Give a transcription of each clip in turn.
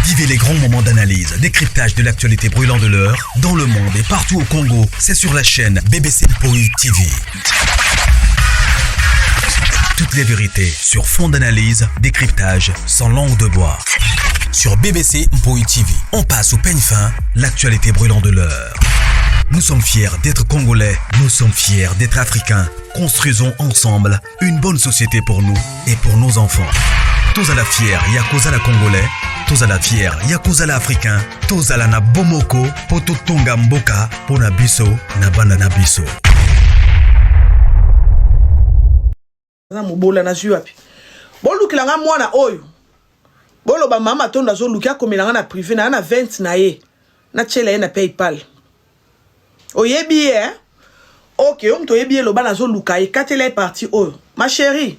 Vivez les grands moments d'analyse, décryptage de l'actualité brûlante de l'heure, dans le monde et partout au Congo. C'est sur la chaîne BBC Mpoi TV. Toutes les vérités sur fond d'analyse, décryptage, sans langue de bois. Sur BBC Mpoi TV, on passe au peigne fin l'actualité brûlante de l'heure. Nous sommes fiers d'être Congolais, nous sommes fiers d'être Africains. Construisons ensemble une bonne société pour nous et pour nos enfants. Tozala fier ya kozala Congolais, tozala fier ya kozala Africain, tozala na bomoko po totonga mboka po na biso na bana na biso. Naza mobola nazwi wapi? Bolukela nga mwana oyo. Boloba mama Matondo azoluki akomela nga na privé na na 20 na ye. Natiela ye na PayPal. Oyebi ye eh? Ok, yo moto oyebi ye loba nazoluka ye katela ye parti oyo. Ma chérie.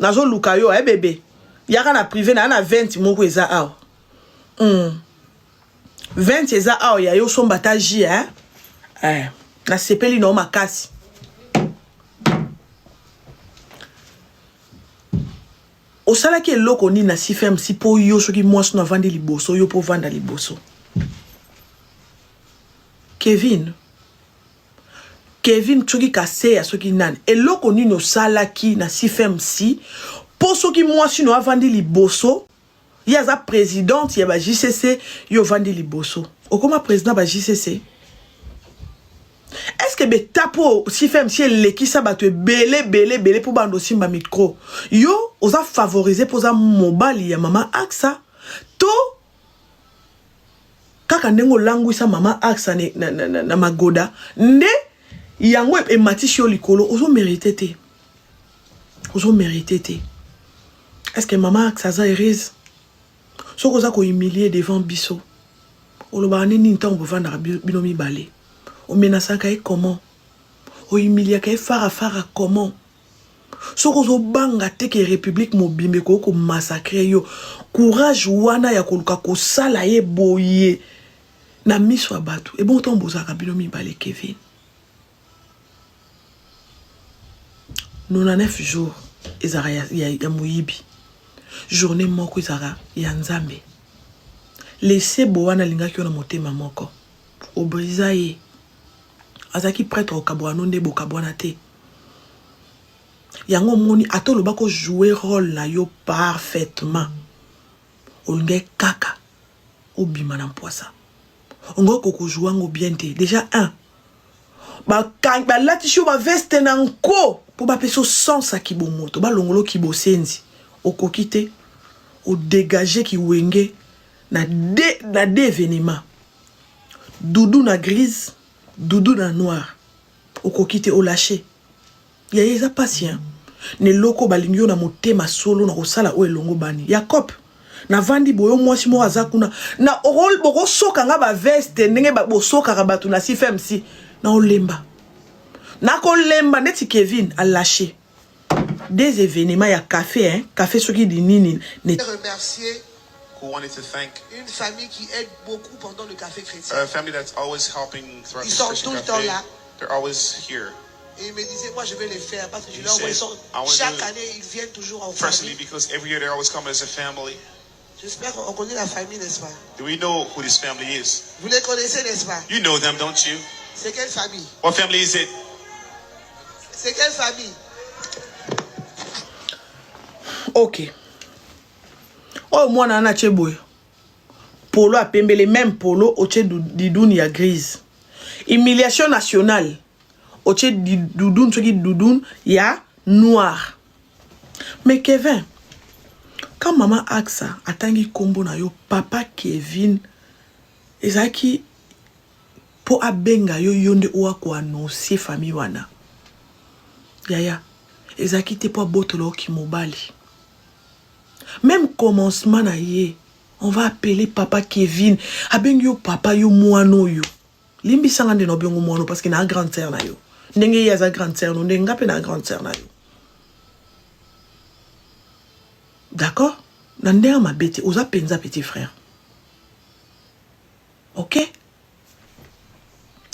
Nazoluka yo eh bébé. Yaka na privé na na 20 moko eza awa. 20 eza awa ya yo somba ta jus eh? Eh, nasepeli na yo makasi. Osalaki eloko nini na CFMC mpo yo soki mwasi no avandi liboso yo mpo ovanda liboso? Kevin, Kevin soki Kaseya soki nani, eloko nini osalaki na CFMC mpo soki mwasi no avandi liboso ye aza presidente ya ba JCC yo ovandi liboso okoma president ba JCC? Est-ce que betapo CFMC elekisa bato ebele ebele ebele mpo bando osimba micro? Yo oza favorise mpo oza mobali ya mama Aksa to kaka ndenge olangwisa mama Aksa na, na, na, na, na magoda nde yango ematisi yo likolo? Ozo merite te, ozo merite te. Est-ce que mama Aksa aza heureuse? Soki oza kohumilie devant biso, olobaka nde nini ntango bovandaka bino mibale? Omenasaka ye comment? Ohumiliaka ye fara fara comment? Soki ozobanga te ke république mobimba ekoki komassacre yo, courage wana ya koluka kosala ye boye na miso ya bato, ebongo ntango bozalaka bino mibale? Kevin, 99 jours ezalaka ya, ya, ya moyibi, journée moko ezalaka ya Nzambe. Lesebo wana alingaki yo na motema moko, obrisa ye, azalaki prêtre okabwana no nde bokabwana te. Yango omoni ata olobaki ojouer rôle na yo parfaitement, olingaki kaka obima na mpwasa, ongaki kokojoue yango bien te. Déjà un balatisi yo baveste na nko mpo bapesa yo sens ya kibomoto, balongolo kibosenzi, okoki te odégage kiwenge na de événement, dudu na grise, dudu na noir, okoki te olâche. Yaya, eza pasi hein? Na eloko balingi yo na motema solo na kosala oyo elongo bani ya cop navandi boyo, mwasi moko aza kuna na bokosoka nga baveste ndenge bosokaka bato na CFMC na olemba, nakolemba ndeti Kevin alâche des événements ya café hein? Café soki di nini ne Remercier Who wanted to thank une famille qui aide beaucoup pendant le café chrétien. A family that's always helping throughout Ils the sont Christian tout le temps Cafe. là. They're always here. Et il me disait, moi je vais les faire parce que je He leur vois, ils said, sont, I want chaque to année, ils viennent toujours en personally famille. because every year they always come as a family. J'espère qu'on connaît la famille, n'est-ce pas? Do we know who this family is? Vous les connaissez, n'est-ce pas? You know them, don't you? C'est quelle famille? What family is it? C'est quelle famille? Ok, oyo mwana wana atie boye polo apembele même polo, otie diduni ya grise, humiliation nationale, otie dudun soki dudun ya noir. Mais Kevin, quand mama Aksa atangi nkombo na yo papa Kevin, ezalaki mpo abenga yo, yo nde oya koannonce famille wana. Yaya, ezalaki te mpo abotola oki mobali. Même commencement na ye, on va appeler papa Kevin, abengi yo papa, yo mwana oyo limbisanga nde na obengo mwana, parce que na grande sœur na yo, ndenge ye aza grande sœur no, ndenge nga mpe na grande sœur na yo, d'accord? Na ndenge mabe te, oza mpenza petit frère, ok?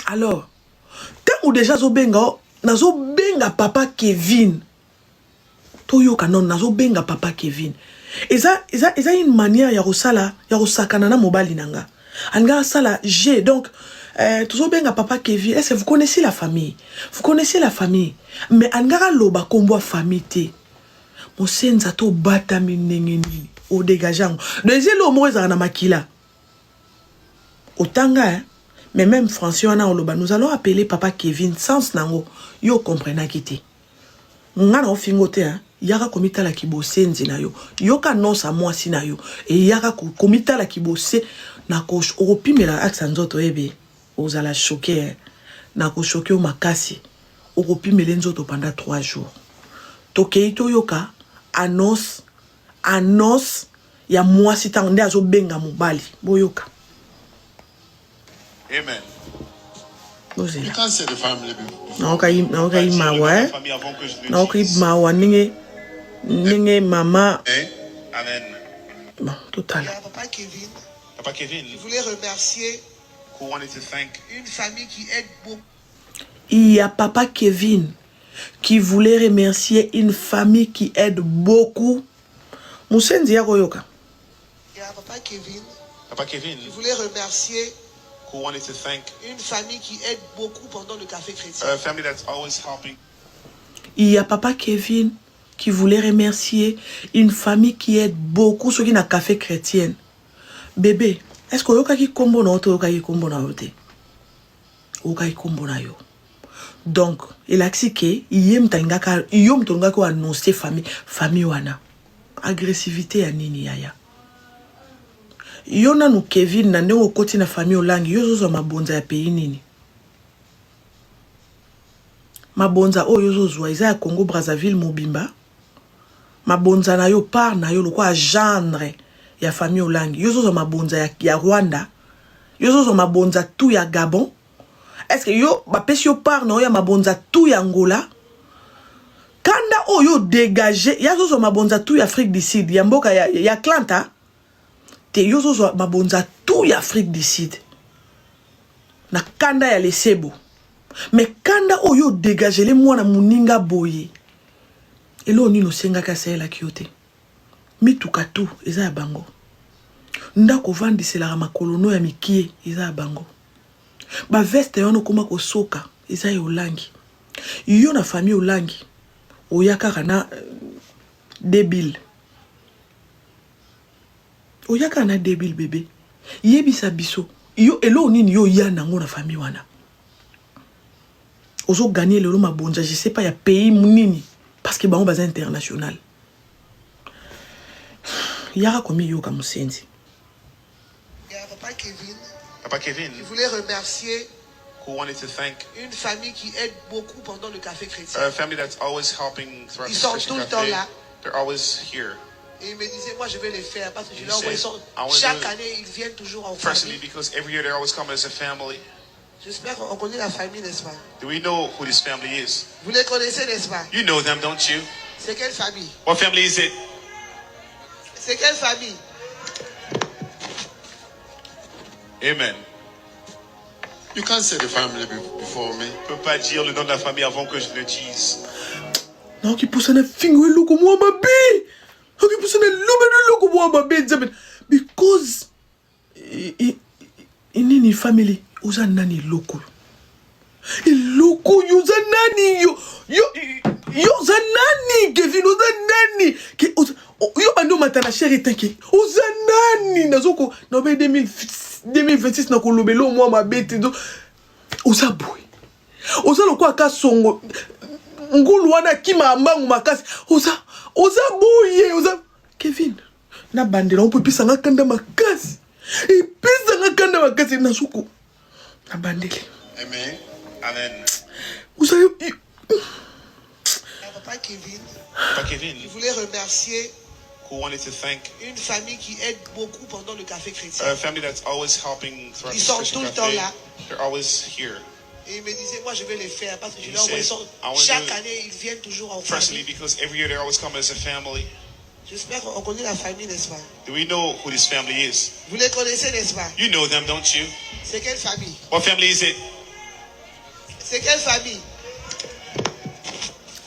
Alors ntango déjà azobenga, nazobenga papa Kevin, toyoka nono, nazobenga papa Kevin. Eza eza eza une manière ya kosala ya kosakana na mobali na nga. Alingaka asala jeu donc euh, tozobenga papa Kevin, est-ce que vous connaissez la famille? Vous connaissez la famille? Mais alingaka aloba kombo ya famille te. Mosenza to obatami ndenge nini? Odégage yango. Donc eza eloko moko ezalaka na makila. Otanga hein? Mais même français wana oloba nous allons appeler papa Kevin sens nango yo comprenaki te. Nga na ofingo te hein? Yaka komitala kibosenzi na yo. Yoka annonce ya mwasi na yo. E yaka komitala kibose na ko okopimela axe ya nzoto oyebi ozala choqué hein? Na ko choqué yo makasi. Okopimela nzoto pendant 3 jours. Tokei toyoka annonce annonce ya mwasi ntango nde azobenga mobali boyoka. Amen. Bozela. Nayoka mawa eh? Nayoka mawa ndenge ndenge mama. Amen. Bon, totala. Papa Kevin. Papa Kevin. Je voulais remercier who wanted to thank une famille qui aide beaucoup. Il y a papa Kevin qui voulait remercier une famille qui aide beaucoup. Musenzi ya koyoka. Il y a papa Kevin. Papa Kevin. Je voulais remercier who wanted to thank une famille qui aide beaucoup pendant le café chrétien. A family that's always helping. Il y a papa Kevin qui voulait remercier une famille qui aide beaucoup ceux qui na café chrétien. Bébé, est-ce que oyokaki kombo na yo to oyokaki kombo na yo te? Oyokaki kombo na yo. Donc, elakisi ke ye moto alingaka yo moto olingaki oannonce famille famille wana. Agressivité ya nini yaya? Yo nanu Kevin na ndenge okoti na famille Olangi yo ozozwa mabonza ya pays nini? Mabonza oyo ozozwa eza ya Congo Brazzaville mobimba? Mabonza na yo part na yo lokola gendre ya famille Olangi yo ozozwa mabonza ya, ya Rwanda? Yo ozozwa mabonza tout ya Gabon? Est-ce que yo bapesi yo part na yo ya mabonza tout ya Angola? Kanda oyo dégagé ya zozwa mabonza tout ya Afrique du Sud ya mboka ya, ya Atlanta te yo zozwa mabonza tout ya Afrique du Sud na kanda ya lesebo mais kanda oyo dégagele mwana moninga boye eloko nini osengaki asalelaki yo te mituka tu eza ya bango ndako ovandiselaka makolo no ya mikie eza ya bango baveste wana okoma kosoka eza ya Olangi. Yo na famille Olangi oya kaka na débile, oya kaka na débile bébé. Yebisa biso yo eloko nini yo oya nango na famille wana ozoganye lelo mabonza je sais pas ya pays nini parce que bango baza international. Yaka komiyoka mosenzi. Il y a papa Kevin. Papa Kevin. Je voulais remercier who wanted to thank une famille qui aide beaucoup pendant le café chrétien. A family that's always helping throughout Ils the sont Christian tout le cafe. temps là. They're always here. Et il me disait, moi je vais les faire parce que je He leur said, ils sont, I wanna chaque do it année, ils viennent toujours en personally famille. because every year they always come as a family. J'espère qu'on connaît la famille, n'est-ce pas? Do we know who this family is? Vous les connaissez, n'est-ce pas? You know them, don't you? C'est quelle famille? What family is it? C'est quelle famille? Amen. You can't say the family before me. Je peux pas dire le nom de la famille avant que je le dise. Naoki pusana fingo eloko mwa mabe. Naoki pusana lobe eloko mwa mabe nzambe. Because nini family oza nani eloko eloko yo oza nani yo yo yo oza nani Kevin oza nani ke yo bandi omata na chere etanke oza nani nazoko na obe 2026 na kolobela mwa mabe te oza boye oza lokola kasongo ngulu wana akima mbangu makasi oza oza boye oza Kevin na bandela mpo epesanga kanda makasi epesanga kanda makasi nazoko na bandeli. Amen. Amen. Oza Papa Kevin. Papa Kevin. Je voulais remercier who wanted to thank une famille qui aide beaucoup pendant le café chrétien. A family that's always helping throughout Ils the sont Christian tout le cafe. temps là. They're always here. Et il me disait, moi je vais les faire parce que je He leur said, ils sont, I wanna chaque do it année, ils viennent toujours en personally famille. because every year they always come as a family. J'espère qu'on connaît la famille, n'est-ce pas? Do we know who this family is? Vous les connaissez, n'est-ce pas? You know them, don't you? C'est quelle famille? What family is it? C'est quelle famille?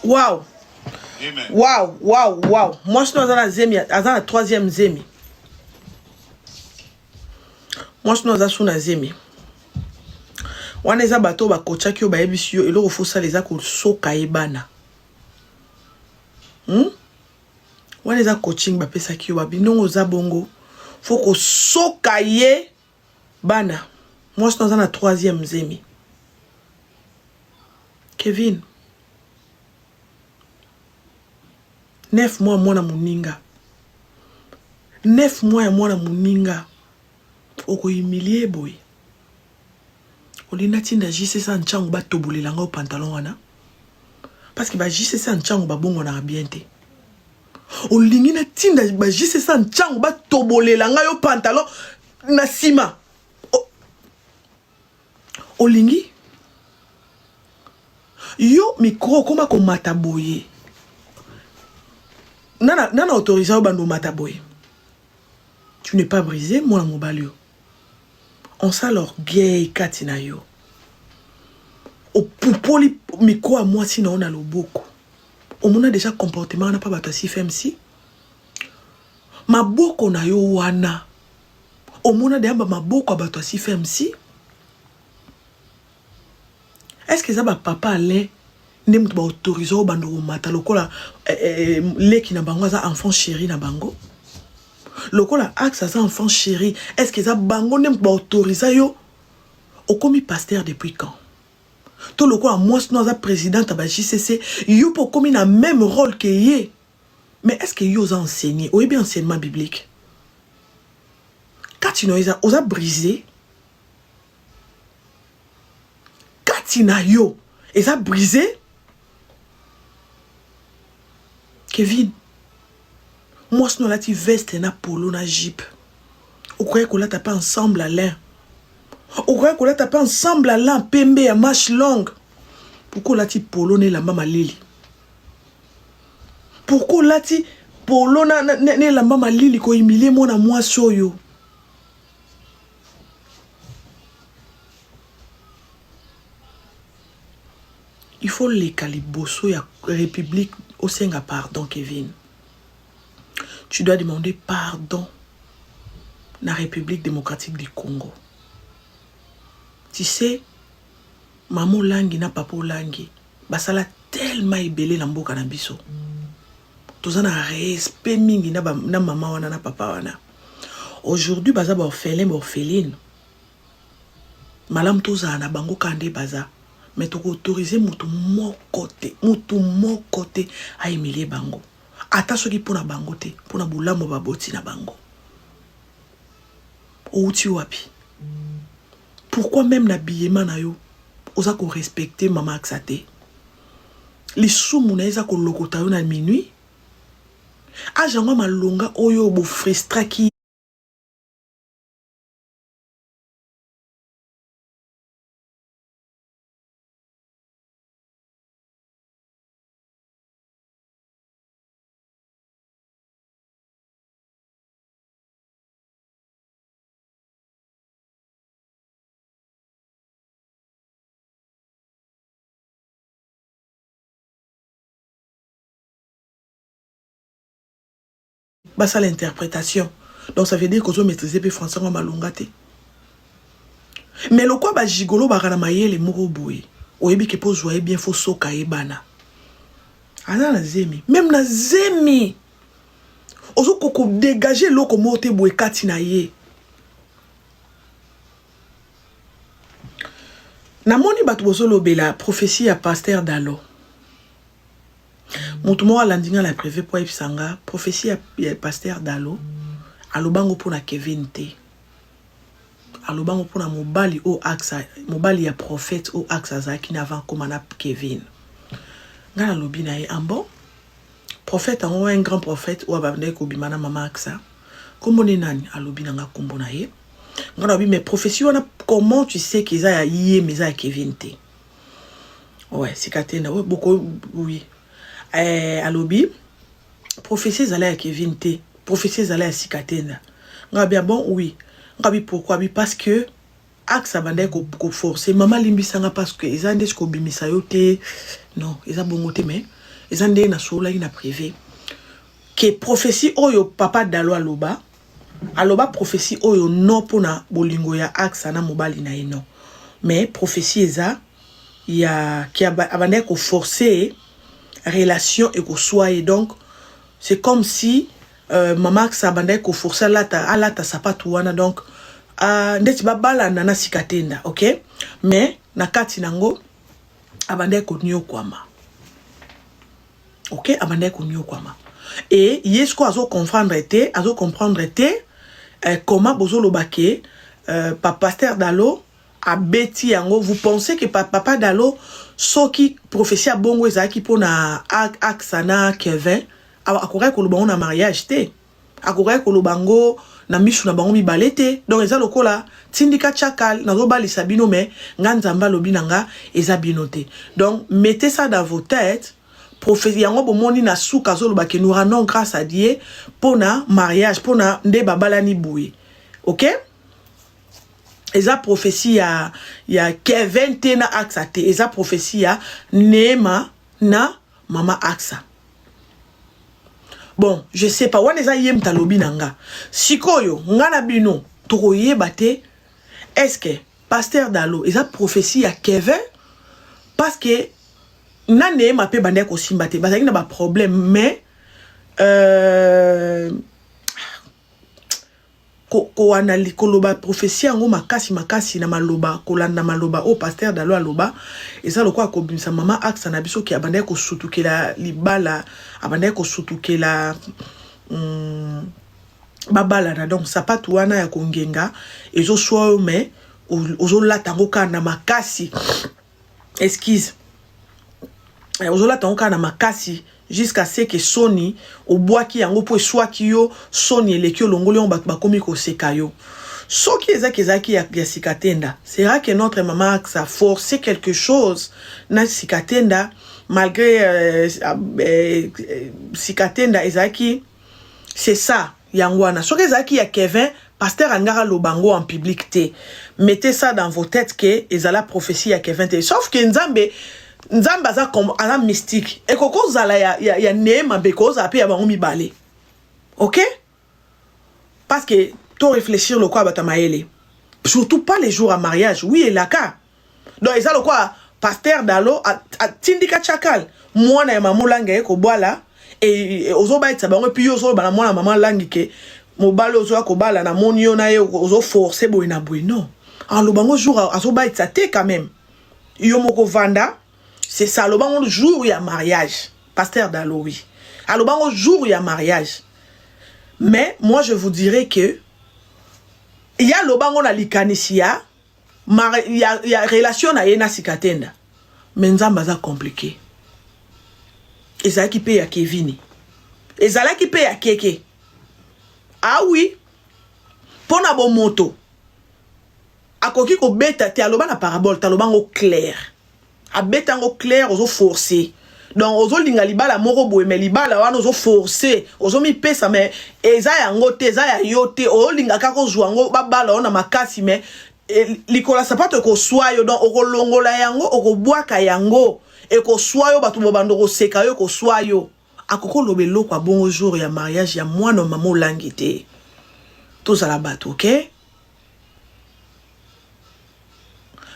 Wow! Wow, wow, wow. Mwasi no aza na zemi, aza na troisième zemi. Mwasi no aza su na zemi. Wana eza bato oyo bakotiaki yo bayebisi yo eloko fosala eza kosoka ye bana. Wana eza coaching bapesaki yo babinongo oza bongo fo kosoka ye bana. Mwasi no aza na troisième zemi. Kevin. 9 mois mwana moninga 9 mois ya mwana moninga okohumilie boye olingi natinda jcc ya ntyango batobolela ngai pantalon wana parce que ba jcc ya ntyango babongwanaka bien te olingi natinda ba jcc ya ntyango batobolela ngai yo pantalon na nsima olingi yo micro okoma komata boye nana, nana autorise yo bando omata boye tu n'es pas brisé mwana mobali yo on sent l'orgueil kati na yo opupoli micro ya mwasi na yo na loboko omona déjà comportement wana mpa bato ya cfmc maboko na yo wana omona deya ba maboko ya bato ya cfmc est ce que eza ba papa Alain nde moto baautorise oyo bando komata lokola eh, eh, leki na bango aza enfant chéri na bango lokola axe aza enfant chéri est ce que eza bango nde moto baautorisa yo okomi pasteur depuis quand to lokola mwasi no aza présidente ya ba jcc yo mpe okomi na même rôle ke ye mais est ce que yo oza enseigné oyebi enseignement biblique kati na yo eza oza brisé kati na yo eza brisé Kevin mwasi no alati veste na polo na jupe okoki kolata mpe ensemble alain okoki kolata mpe ensemble alain pembe ya manche longue pourquoi olati polo na elamba malili pourquoi olati polo na, na, na elamba malili kohumilie mwana mwasi oyo il faut leka liboso ya république osenga pardon Kevin tu dois demander pardon na République démocratique du Congo tu sais mama Olangi na papa Olangi basala tellement ebele na mboka na biso toza na respect mingi na, ba, na mama wana na papa wana aujourd'hui baza baorphelin baorpheline malamu tozala na bango kaka nde baza mais tokoautorize motu moko te motu moko te ahumilie bango ata soki mpo na bango te mpo na bolamu baboti na bango outi wapi pourquoi même na biyema na yo oza korespecte mama aksa te lisumu na ye eza kolokota yo na minuit age yango ya malonga oyo bofrustraki basala interprétation donc ça veut dire kozo maîtriser mpe français yango malonga te mais lokwa bagigolo baka na mayele moko boye oyebi ke mpo ozwa ye bien fo soka ye bana aza na zemi meme na zemi ozokoka kodegage eloko moko te boye kati na ye namoni bato bozolobela prophétie ya pasteur Dalo moto moko alandi nga na privé mpo ayebisa nga prophétie ya pasteur Dalo alobango mpona Kevin te alobango mpona mobali oyo axa mobali ya prophète oyo axa azalaki na avant akóma na Kevin nga nalobi na ye ah bon prophète yango un grand prophète oyo abandaki kobima na mama axa nkombo nde nani alobi na nga nkombo na ye nga nalobi mais prophétie wana comment tu sais que eza ya ye mais eza ya Kevin te ouais sika te na boko oui eh, alobi prophétie ezala ya Kevin te prophétie ezala ya sika te nda nga bien bon oui nga bi pourquoi bi parce que axe abandaki koforce mama limbisanga parce que eza nde kobimisa yo te non eza bongo te mais Eza ndenge nasololaki na privé ke prophétie oyo papa Dalo aloba, aloba prophétie oyo non mpona bolingo ya Axa na mobali na ye, non, mais prophétie eza ya ke abandaki koforce relation ekoswa ye. Donc c'est comme si mama Axa abandaki koforce alata sapatu wana, donc ndeti babalana na sika tenda, ok, mais na kati nango abandaki koniokwama, ok, abandaki koniokwama. E ye sikoyo azocomprendre te, azocomprendre te comment bozoloba ke pasteur Dalo abeti yango. Vous pensez que papa Dalo, soki prophétie ya bongo ezalaki mpona Axa na Kevin, akokaki koloba ngo na mariage te, akokaki koloba ngo na misu na bango mibale te. Donc eza lokola tindika chakal, nazobalisa bino, mais nga Nzambe alobi na nga eza bino te. Donc mettez ça dans vos têtes, prophétie yango. Bomoni na suka azoloba ke nous rendons grâce à Dieu mpona mariage, mpona nde babalani boye, ok. Eza prophétie ya Kevin te na Axa te, eza prophétie ya Neema na mama Axa. Bon, je sais pas, wana eza ye moto alobi na nga. Sikoyo nga na bino tokoyeba te, est ce que pasteur Dalo eza prophétie ya Kevin? Parce que na Neema mpe bandaki kosimba te, bazalaki na baproblème, mais koloba prophétie yango makasi makasi na maloba, kolanda maloba oyo pasteur Dalo aloba, eza lokola kobimisa mama Axa na biso ke abandaki kosutukela libala, abandaki kosutukela babalana. Donc sapatu wana ya kongenga ezoswa oyo, mais ozolata yango kaka na makasi, excuse, ozolata yango kaka na makasi jusqu'à ce que soni obwaki yango mpo eswaki yo, soni eleki, olongoli yango, bato bakomi koseka yo. Soki ezaki ezalaki ya Sikatenda, sera que notre maman Axa forcé quelque chose na Sikatenda, malgré Sikatenda ezalaki, c'est ça yango wana. Soki ezalaki ya Kevin, pasteur alingaka aloba yango en public te. Mettez ça dans vos têtes ke ezala prophétie ya Kevin te, sauf ke Nzambe aza mystique. Ekoki kozala ya Neema mpe ekozala mpe ya bango mibale, ok, parce que to réfléchir lokola bato ya mayele, surtout pas les jours à mariage. Oui, elaka. Donc eza lokola pasteur Dalo atindika chakal mwana ya mama Olangi aye kobwala e, ozobayetisa bango, et puis yo ozoloba na mwana mama Olangi ke mobali ozoya kobala, namoni yo na ye ozoforce boye na boye. Non, aloba ngo jour azobayetisa te quand même. Yo moko vanda, c'est ça. Aloba ngo jour ya mariage, pasteur Dalo, oui, aloba ngo jour ya mariage. Mais moi je vous dirais que ya aloba ngo na likanisi ya relation na ye na Sikatenda, mais Nzambe aza compliqué. Ezalaki mpe ya Kevini, ezalaki mpe ya Keke. Ah oui, mpo na bomoto akoki kobeta te. Aloba na parabole te, aloba ngo clair, abeta yango clair. Ozoforce, donc ozolinga libala moko boye, mais libala wana ozoforce, ozomipesa, mais eza yango te, eza ya yo te. Ozolinga kaka ozwa yango, babala yo na makasi, mais likolo ya sapato ekoswa yo. Donc okolongola yango, okobwaka yango, ekoswa yo, bato bobanda koseka yo, ekoswa yo. Akoki oloba eloko ya bongo jour ya mariage ya mwana mama Olangi te. Tozala bato, ok.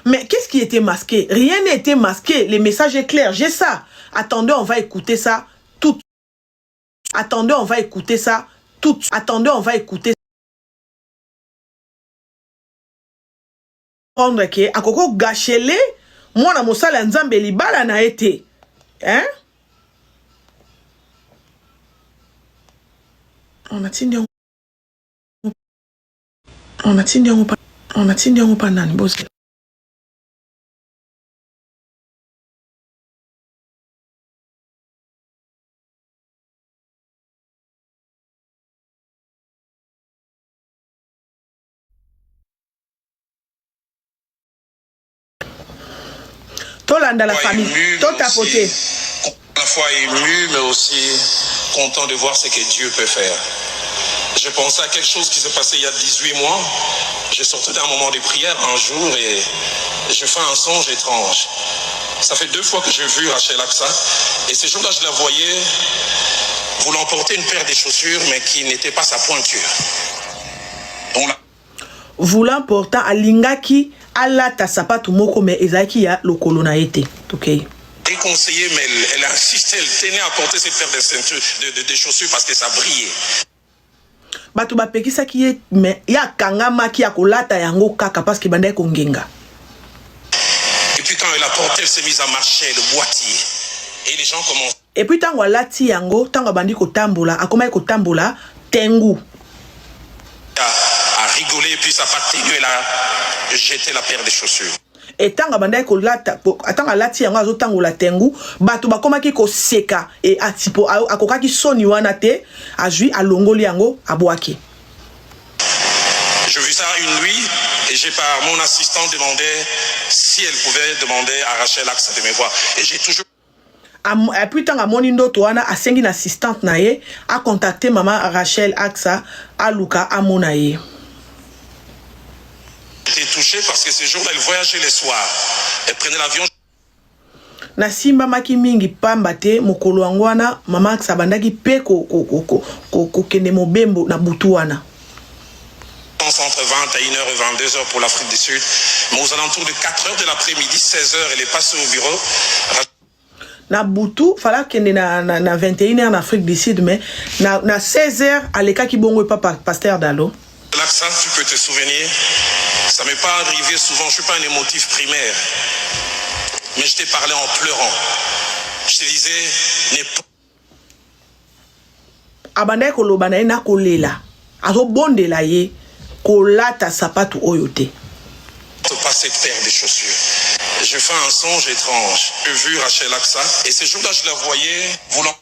Mais qu'est-ce qui était masqué? Rien n'était masqué. Le message est clair. J'ai ça. Attendez, on va écouter ça tout. Attendez, on va écouter ça tout. Attendez, on va écouter. Prendre ke akoko gâchele mwana mosala ya Nzambe libala na ye te, hein? On atindi yango, on atindi yango pa, on atindi yango pa nani? Bozela. Tolanda la famille, totapote. À la fois ému, mais aussi content de voir ce que Dieu peut faire. Je pensais à quelque chose qui s'est passé il y a 18 mois. Je sortais d'un moment de prière un jour et je fais un songe étrange. Ça fait deux fois que j'ai vu Rachel Aksa. Et ce jour-là, je la voyais voulant porter une paire de chaussures, mais qui n'était pas sa pointure. On l'a Voulant portant alingaki alata sapatu moko mais ezalaki ya lokolo na ye te. Okay. Déconseillé, mais elle, elle insistait, elle tenait à porter cette paire de, ceintures, de, de, de chaussures parce que ça brillait. Bato bapekisaki ye mais ye akangamaki ya kolata yango kaka parce que ebandaki kongenga. Et puis quand elle a porté, elle s'est mise à marcher, le boîtier. Et les gens commencent. Et puis ntango alati yango, ntango abandi kotambola, akomaki kotambola tengu. À, à rigoler, et puis ça n'a pas tenu, elle a jeté la paire de chaussures. E ntango abandaki kolata, ntango alati yango azotangola tengu, bato bakomaki koseka e atipo akokaki soni wana te, azwi alongoli yango abwaki. Je vis ça une nuit et j'ai par mon assistant demandé si elle pouvait demander à Rachel Aksa de me voir. Et j'ai toujours Et puis ntango amoni ndoto wana asengi na assistante na ye acontacte mama Rachel Aksa aluka amona ye. Été touché parce que ce jour-là, elle voyageait le soir. Elle prenait l'avion. Nasimbamaki mingi pamba te mokolo yango wana mama Aksa abandaki mpe kokende mobembo na butu wana. Entre 20 à 1h et 22h pour l'Afrique du Sud. Mais aux alentours de 4h de l'après-midi, 16h, elle est passée au bureau. Na butu fala akende na, na, na 21h na Afrique du Sud, mais na, na 16h alekaki bongo epa pasteur Dalo. L'accent, tu peux te souvenir, ça m'est pas arrivé souvent, je suis pas un émotif primaire. Mais je t'ai parlé en pleurant. Je te disais, n'aie Abandaki koloba na ye na kolela, azobondela ye kolata sapatu oyo te. Pas cette paire de chaussures. Je fais un songe étrange. J'ai vu Rachel Aksa et ce jour-là, je la voyais voulant.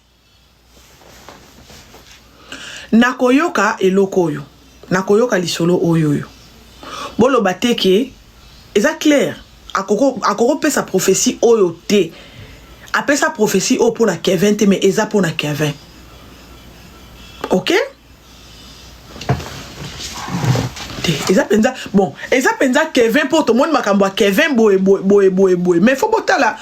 Nakoyoka eloko oyo, nakoyoka lisolo oyo oyo boloba te ke eza clair, akokopesa prophétie oyo te, apesa prophétie oyo mpona Kevin te, mais eza mpona Kevin. Ok, te eza mpenza bon, eza mpenza Kevin mpo tomoni makambo ya Kevin boye boye boye boye boye, mais fo botala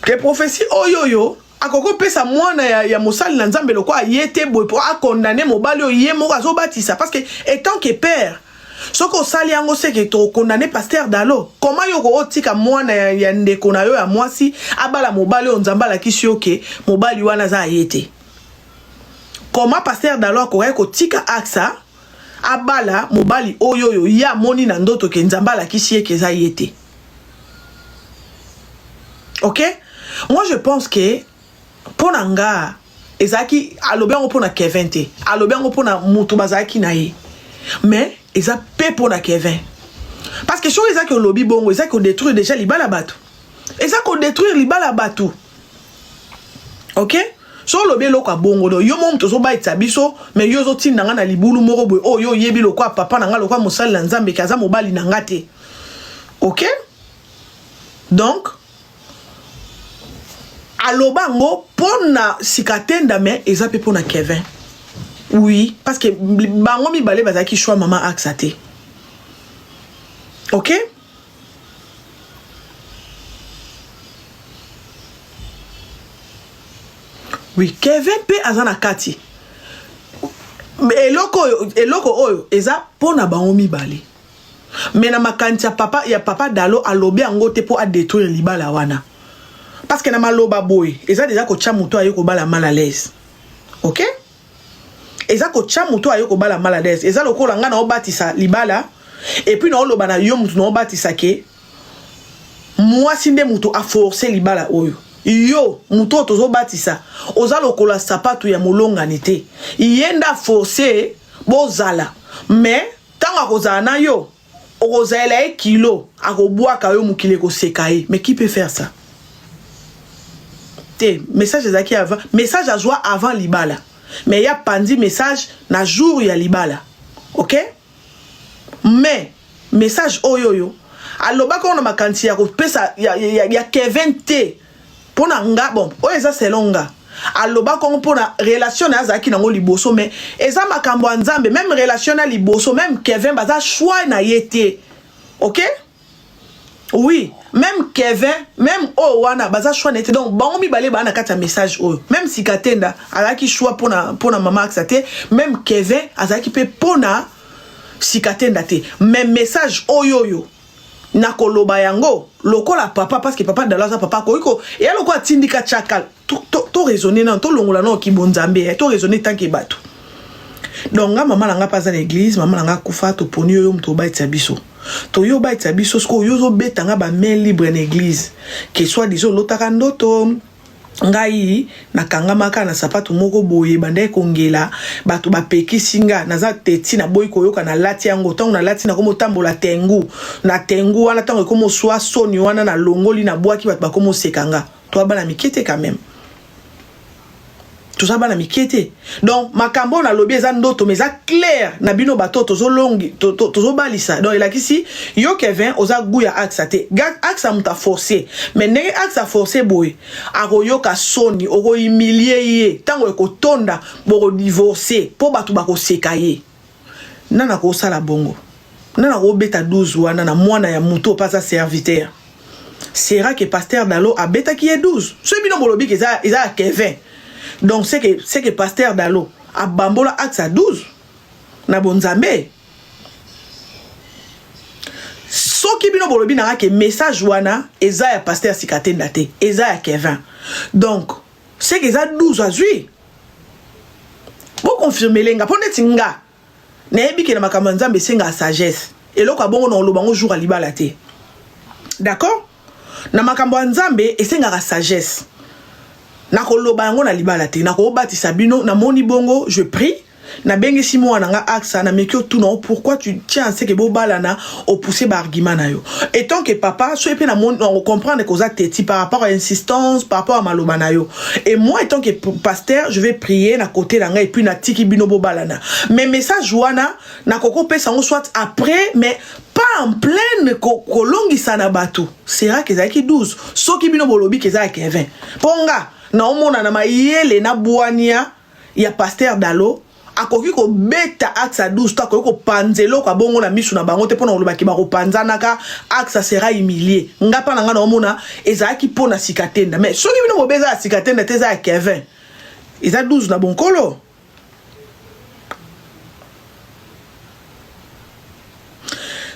ke prophétie oyo oyo akoki kopesa mwana ya, ya mosali na Nzambe lokola ye te boye mpo akondane mobali oyo ye moko azobatisa, parce que etant que père soki osali yango seke tokondane pasteur Dalo. Koma yo kootika mwana ya, ya ndeko na yo ya mwasi abala mobali oyo Nzambe alakisi yo ke mobali wana aza ye te? Koma pasteur Dalo akokaki kotika Aksa abala mobali oyo oyo ye amoni na ndoto ke Nzambe alakisi ye ke eza ye te? Ok, moi je pense que mpo na nga ezalaki alobi yango mpo na Kevin te, alobi yango mpo na moto bazalaki na ye, mais eza mpe mpo na Kevin, parce que soki ezalaki olobi bongo ezalaki kodétruire déjà libala bato, eza kodétruire libala bato. Ok, so olobi eloko ya bongo, do yo mo moto ozobayisa biso, mais yo ozotinda nga na libulu moko boye oyo oyebi lokola papa na nga, lokola mosali na Nzambe, ke aza mobali na nga te. Ok, donc aloba yango mpo na Sikatenda, mais eza mpe mpo na Kevin. Oui, parce que bango mibale bazalaki choix mama Aksa te. Ok, oui, Kevin mpe aza na kati. Eloko oyo, eloko oyo eza mpo na bango mibale, mais na makanisi ya papa, ya papa Dalo, alobi yango te mpo adétruire libala wana, parce que na maloba boye eza deja kotya moto aye kobala mal à l'aise. Ok, eza kotya moto aye kobala mal à l'aise. Eza lokola ngai naobatisa libala et puis naoloba na yo motu naobatisa ke mwasi nde moto aforce libala oyo. Yo moto oyo tozobatisa oza lokola sapatu ya molongani te, ye nde aforce bozala, mais ntango akozala na yo okozalela ye kilo, akobwaka yo, mokili ekoseka ye. Mais qui peut faire ça? Te, message ezalaki avant, message azwa avant libala, mais ya pandi message na jour ya libala. Ok, mais message oyo oyo alobaki oyo na makanisi ya kopesa ya, ya, ya Kevin te. Mpo na nga, bon, oyo eza selon nga, alobaki yango mpo na relation na ye azalaki nango liboso, mais eza makambo ya Nzambe. Même relation na liboso, même Kevin baza choix na ye te. Ok. Oui, même Kevin, même oyo wana baza choix na ye te. Donc bango mibale baa na kati ya message oyo. Même Sikatenda azalaki choix pona pona mama Aksa te, même Kevin azalaki pe pona Sikatenda te. Mais message oyo oyo nakoloba yango lokola papa parce que papa Dalo aza papa akoki ko eya lokola tindika chakal to, to, to raisonner nano tolongola nano kibonzambe eh, to raisonner tant que bato. Donc nga mama na nga mpe aza na église, mama na nga akufa, toponi yo yo moto obatisa biso. Toyo obatisa biso sikoyo yo ozobeta nga ba main libre na église ke soit disant olotaka ndoto ngai nakangamaka na sapatu moko boye ebandaki kongela bato bapekisi nga naza teti naboyi koyoka nalati yango ntango nalati nakomi otambola tengu na tengu wana ntango ekomi oswa soni wana nalongoli nabwaki bato bakomi oseka nga toa bana mike te quand même toza bana mike te donc makambo oyo nalobi eza ndoto mais eza clair na bino bato tozolongi tozobalisa donc elakisi yo Kevin oza gout ya Axa te. Axa moto aforce mais ndenge Axa force boye akoyoka soni okohumilie ye ntango ekotonda bokodivorce mpo bato bakoseka ye. Nani akosala bongo? Nani akobeta 12 wana na mwana ya moto mpe aza serviteur? Sera que pasteur Dalo abetaki ye 12? Soki bino bolobi ke eza eza ya Kevin, donc c'est que pasteur Dalo abambola axe ya 12 na bonzambe. Soki bino bolobi nanga ke message wana eza ya pasteur Sikatenda te, eza ya Kevin, donc c'est que eza 12 azwi. Boconfirmele nga mpo neti nga nayebi ke na makambo ya Nzambe esengaka sagesse. Eloko ya bongo na oloba ngo jour ya libala te, d'accord? Na makambo ya Nzambe esengaka sagesse, nakoloba yango na libala te, nakobatisa bino. Namoni bongo, je prie, nabengisi mwana nga Aksa, nameki otuna o pourquoi tu tiens à ce que bobalana, opousse ba argument na yo et tant que papa soki mpe namoni comprendre que oza teti par rapport à insistance, par rapport à maloba na yo. Et moi, étant que pasteur, je vais prier na côté na ngai et puis natiki bino bobalana. Mais message wana nakoki opesa yango soit après, mais pas en pleine kolongisa na bato. Sera ke ezalaki 12 soki bino bolobi ke eza ya Kevin, mpo nga naomona na mayele na bwania ya pasteur Dalo akoki kobeta axe ya 12 to akoki kopanza eloko ya bongo na misu na bango te mpona kolobaki bakopanzanaka. Axe sera humilie. Nga mpa na nga naomona ezalaki mpo na Sikatenda, mais soki bino bobe eza ya Sikatenda te, eza ya Kevin, eza 12 na bonkolo.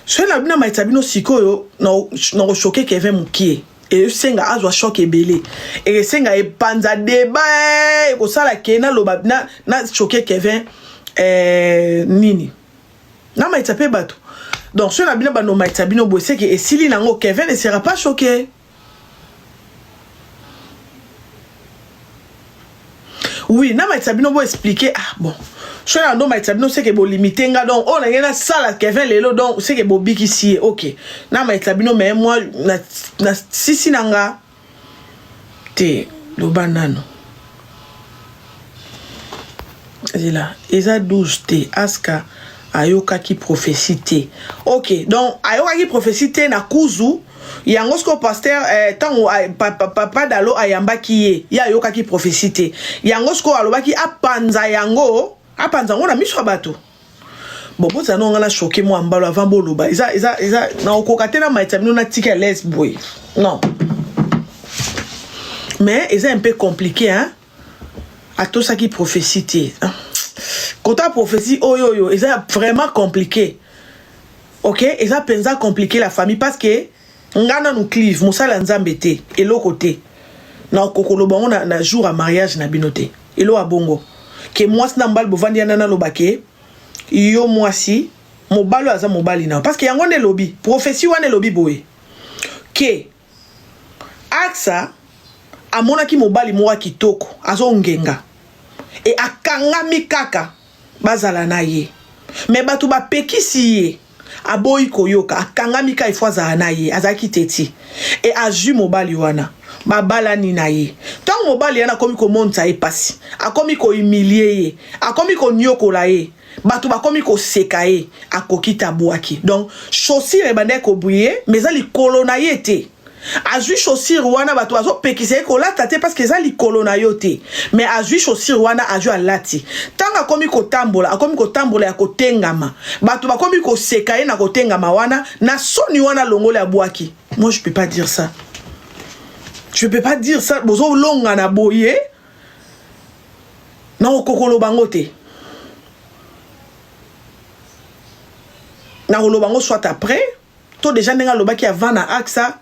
Soki na bino maitisa bino sikoyo na koshoke Kevin mokie, esenga azwa choc ebele, esenga epanza débat, ekosala ke naloba na, na choke Kevin nini na maitisa mpe bato. Donc soki na bino bando maitisa bino boye, seke esili nango, Kevin ne sera pas choqué. Oui, na maitisa bino bo expliquer. Ah bon, soki na ndo maitisa bino seke bolimite nga. Donc oyo nange nasala Kevin lelo, donc seke bobikisi ye. Ok, na maitisa bino, mais moi na, na sisi na nga te. Loba nano zela eza 12 te. Aska ayokaki prophétie te. Ok, donc ayokaki prophétie te na kuzu yango. Sikoyo pasteur ntango papa Dalo ayambaki ye, ye ayokaki prophétie te. Yango sikoyo alobaki apanza yango, apanza yango na miso ya bato. Bon, bozala nonga na choke mwa mbalo avant boloba. Eza eza eza na okoka te na maitisa bino natika l'aise boye. Non, mais eza un peu compliqué, hein. Atosaki prophétie te. Kota prophétie oyo oyo eza vraiment compliqué. Ok, eza mpenza compliqué la famille, parce que nga nanu clive mosala ya Nzambe te, eloko te na okokoloba yango na, na jour ya mariage na bino te. Eloko ya bongo ke mwasi na mobali bovandi yana, naloba ke yo mwasi mobali oyo aza mobali na yo, parce que yango nde elobi prophétie wana. Elobi boye ke Aksa amonaki mobali moko ya kitoko azongenga e akangami kaka bazala na ye, me bato bapekisi ye, aboyi koyoka, akangami kaka ifo azala na ye. Azalaki teti e azwi mobali wana, babalani na ye. Ntango mobali wana akomi komonisa ye pasi, akomi kohumilie ye, akomi koniokola ye, bato bakomi koseka ye, akoki te, abwaki. Donc chaussure ebandaki kobrille, mais eza likolo na ye te. Azwi chaussure wana, bato bazopekisa ye kolata te parce que eza likolo na yo te, mais azwi chaussure wana, azwi alati. Ntango akomi kotambola, akomi kotambola ya kotengama, bato bakomi koseka ye na kotengama wana, na soni wana, longoli, abwaki. Moi je peux pas dire ça. Je peux pas dire ça. Bozo longa na boye. Na okokolo bango te. Na koloba ngo soit après to déjà ndenge alobaki avant na AXA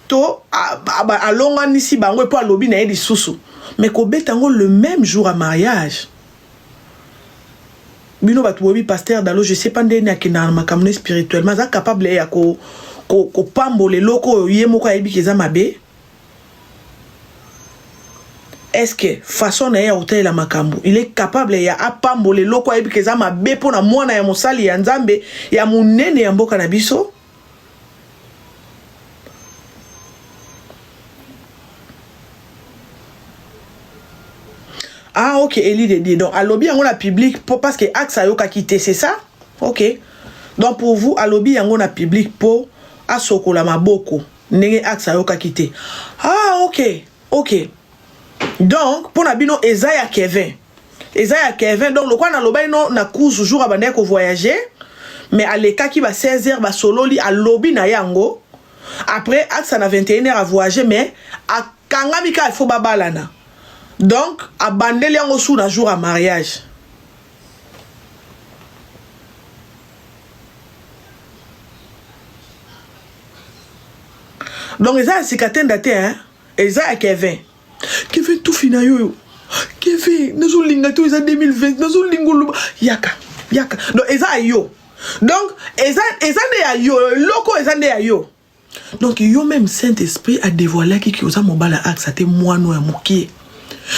to alonganisi bango epo alobi na ye lisusu mais kobeta yango le même jour à mariage bino bato boyebi pasteur dalo je sais pas ndenge nini akendaka na makambo ne spirituellement aza capable ya kopambola eloko oyo ye moko ayebi ke eza mabe est ce que façon na ye ya kotalela makambo il est capable ya apambola eloko ayebi ke eza mabe mpo na mwana ya mosali ya nzambe ya monene ya mboka na biso Ah ok Elie de Dieu donc alobi yango na public po parce que axe ayokaki te c'est ça ok donc pour vous alobi yango na public po asokola maboko ndenge axe ayokaki te ah ok ok donc mpo na bino eza ya Kevin eza ya Kevin donc lokola nalobaki no na kuzu jour abandaki ko voyager mais alekaki ba 16 heures basololi alobi na yango après axe na 21 heures a voyager mais akangami kaka il faut babalana Donc abandeli yango su na jour ya mariage. Donc eza ya sika tenda te hein? Eza ya Kevin. Kevin tufi na yo yo. Kevin nazolinga te eza 2020 nazolinga oloba yaka yaka. Donc eza ya yo. Donc eza eza nde ya yo eloko eza nde ya yo. Donc yo meme Saint Esprit a dévoilaki ki oza mobali ya Axa te mwana ya mokie.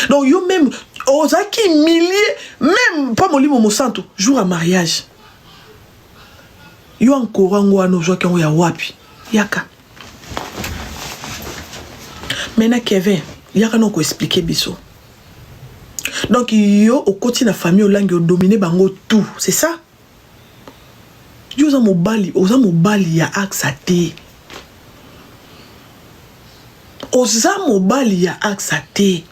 Donc yo meme ozalaki humilie meme pa molimo mosantu jour ya mariage. Yo ankoro yango wana ozwaki yango ya wapi? Yaka. Maintenant Kevin, yaka na ko expliquer biso. Donc yo okoti na famille olangi odomine bango tout, c'est ça? Yo oza mobali, oza mobali ya Axa te. Oza mobali ya Axa te.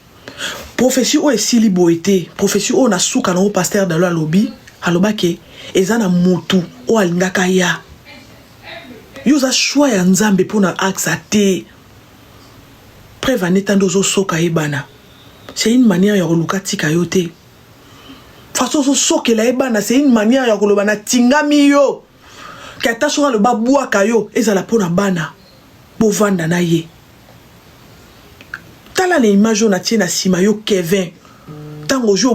Prophetie oyo esili boye te. Prophetie oyo na suka na pasteur Dalo alobi, alobake eza na mutu oyo alingaka ya. Yo oza choix ya Nzambe pona Axa te. Preuve aneta nde ozosoka ye bana. C'est une manière ya koluka tika yo te. Façon ozosokela ye bana c'est une manière ya koloba na tingami yo ke ata soki aloba bwaka yo ezala mpo na bana bovanda na ye tala na image oyo natie na nsima yo Kevin ntango ozwi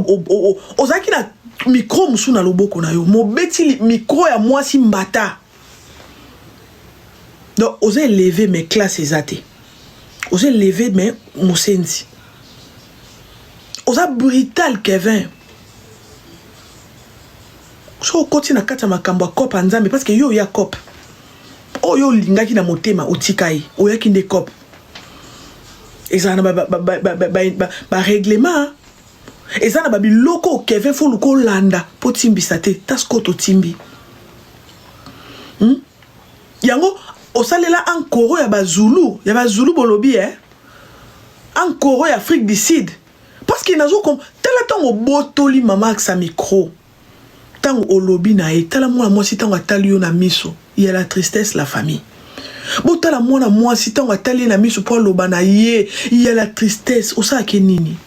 ozalaki na micro mosusu na loboko na yo mobeti micro ya mwasi mbata donc oza eleve mais classe eza te oza eleve mais mosenzi oza brutal Kevin soki okoti na kati ya makambo ya cope ya nzambe parce que yo oya cope oyo olingaki na motema otika ye oyaki nde cope ezala na barèglement eza na babiloko Kevin fo luka olanda mpo otimbisa te tasiko totimbi hmm? Yango osalela ankoro ya bazulu ya bazulu bolobi eh? Ankoro ya Afrique du Sud parce que nazo kom tala ntango obotoli mama aksa micro ntango olobi na ye tala mwana mwasi ntango atali yo na miso ya la tristesse la famille botala mwana mwasi ntango atali ye na miso mpo aloba na ye ya la tristesse osalaki nini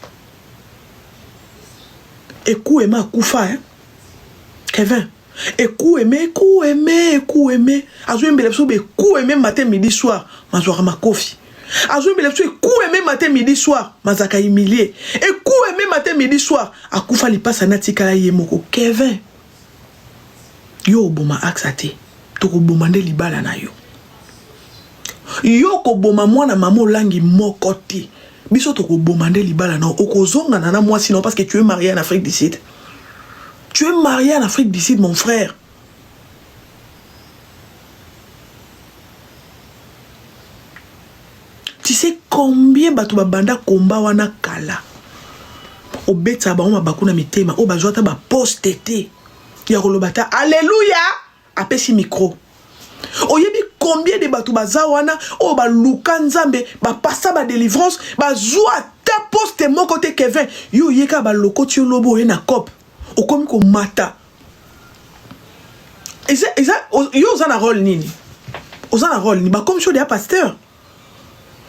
ekuema akufa eh? Kevin Ekueme, ekueme, ekueme. Azoyembela biso bekueme matin midi soir, mazwaka makofi. Azoyembela biso ekueme matin midi soir, mazaka humilie. Ekueme matin midi soir, akufa lipasa na tikala ye moko. Kevin, yo oboma axa te, tokoboma nde libala na yo. Yo koboma mwana mama olangi moko te. Biso tokoboma nde libala na yo. Okozongana na mwasi na yo parce que tu es marié en Afrique du Sud. Tu es marié en Afrique du Sud, mon frère. Tu sais combien bato babanda combat wana kala obetisa bango mabaku na mitema oyo bazwa ata baposte te ya koloba ata alleluya apesi micro oyebi combien de bato baza wana oyo baluka nzambe bapasa ba delivrance bazwa ata poste moko te kevin yo oye kaka balokoti yo lobi oye na cope okomi komata eza, eza, yo oza na role nini? Oza na rôle ni bakomi so deya pasteur.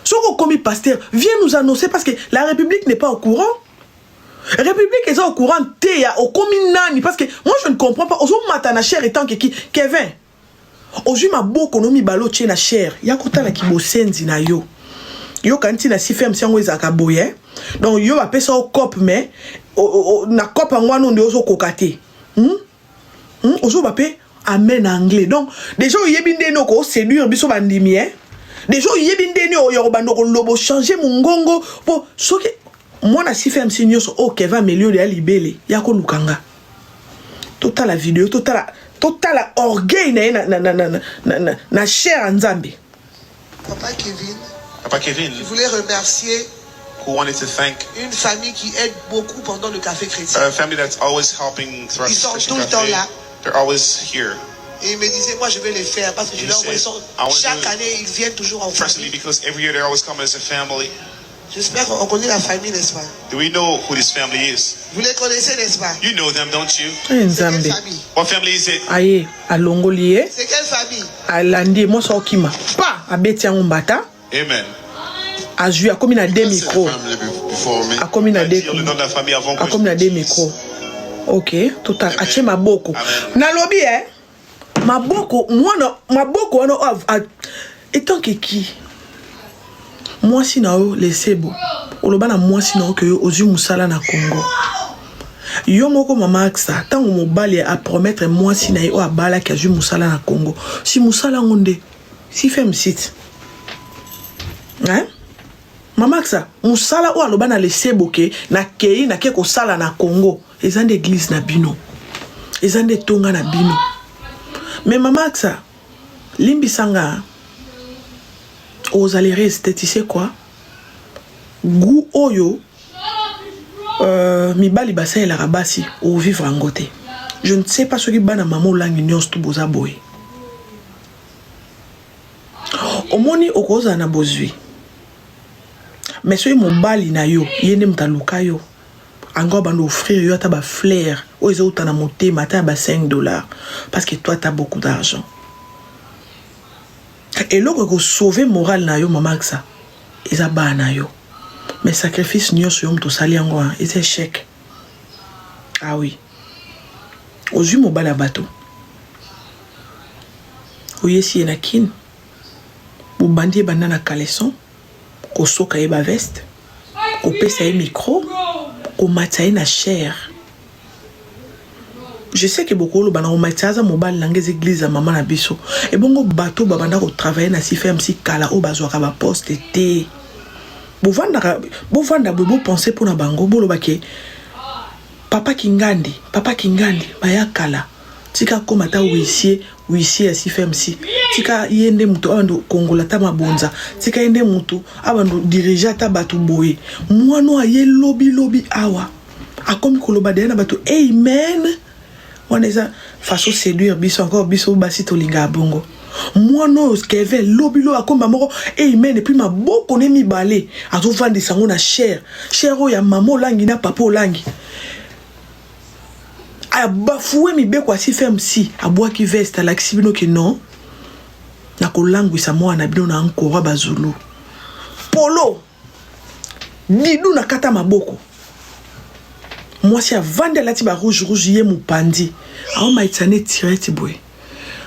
Soki okomi pasteur, viens nous annoncer parce que la République n'est pas au courant. République eza au courant te ya okomi nani parce que moi je ne comprends pas ozomata na chair etant que ki Kevin ozwi maboko no mibale otie na chair ya kotala kibosenzi na yo yoka ntina si ferme si yango ezalaka boye eh? Donc yo bapesa yo cope mais na cope yango wana nde ozokoka te, Ozoba mpe amen na anglais. Donc déjà oyebi ndeni okoséduire biso bandimi, eh? Déjà oyebi ndeni oyo kobanda koloba, ochange mongongo mpo soki mwana cfmc nyonso oyo Kevin amelio ya libele ya koluka nga. Totala video, totala, totala orgueil na ye na, na, na, na, na, na, na chair ya Nzambe. Papa Kevin, Papa Kevin, je voulais remercier who wanted to thank une famille qui aide beaucoup pendant le café chrétien. A family that's always helping throughout Ils the sont Christian tout le temps Cafe. là. They're always here. Et il me disait, moi je vais les faire parce que je He leur envoie. said, "I wanna Chaque do it année, ils viennent toujours en personally famille. Because every year they always come as a family. J'espère qu'on connaît la famille, n'est-ce pas? Do we know who this family is? Vous les connaissez, n'est-ce pas? You know them, don't you? Eh, C'est quelle Nzambe. famille? What family is it? Aye alongoli ye. C'est quelle famille? Alandi ye, mwasi akokima pa abeti yango mbata. Amen. Azwi, akomi na deux Can't say the micro. family before me. Akomi na deux Dire le nom de la famille avant que akomi na deux micro. Ok, totala, atie maboko. Amen. Nalobi e maboko mwana maboko wana oyo etant que ki mwasi na yo lesebo oloba na mwasi na yo ke yo ozwi mosala na Congo yo moko. Mama Aksa, ntango mobali apromettre mwasi na ye oyo abalaki azwi mosala na Congo, si mosala yango nde si fem site, hein? Mama Aksa, mosala oyo aloba na lesebo ke nakei nake kosala na Congo eza nde église na bino, eza nde etonga na bino. Mais mama Aksa, limbisanga, ozali reste, tu sais quoi, goût oyo mibali basalelaka basi, ovivre yango te. Je ne sais pas soki bana mama olangi nyonso to boza boye. Omoni, okozala na bozwi, mais soki mobali na yo ye nde moto aluka yo, ango bando offrir yo ata bafleur oyo ezouta na motema, ata ya ba 5 dollars, parce que toi, t'as beaucoup d'argent, eloko ekosauve moral na yo, mama Aksa, eza bana na yo. Mais sacrifice nyonso yo moto osali yango wana eza échec. Ah oui, ozwi mobali ya bato, oyesi ye na kine, bobandi ye banda na caleçon, kosoka ye baveste, kopesa ye micro, komatisa ye na chair. Je sais ke bokoloba na komatisa, aza mobali na ngai, eza église ya mama na biso. Ebongo bato babanda kotravaille na cfmc kala oyo bazwaka baposte te, bovandaka, bovanda boye, bopense mpo na bango, boloba ke papa Kingandi, papa Kingandi baya kala, tika koma ata huissier, huissier ya cfmc, tika ye nde moto abando kongola ata mabonza, tika ye nde moto abando dirige ata bato boye. Mwana oyo aye lobilobi awa akomi koloba deya na bato amen. Wana eza façon séduire biso encore, biso basi tolingaka bongo. Mwana oyo Kevin lobi lobi akomba moko amen, et puis maboko ne mibale azovandisa yango na chair, chair oyo ya mama olangi na papa olangi. Abafue mibeko ya cfmc, abwaki veste, alakisi bino ke non, nakolangwisa mwana na bino na nkora bazulu polo didu na kata maboko. Mwasi avandi, alati ba rouge rouge, ye mopandi aomaitisa ne tirete boye,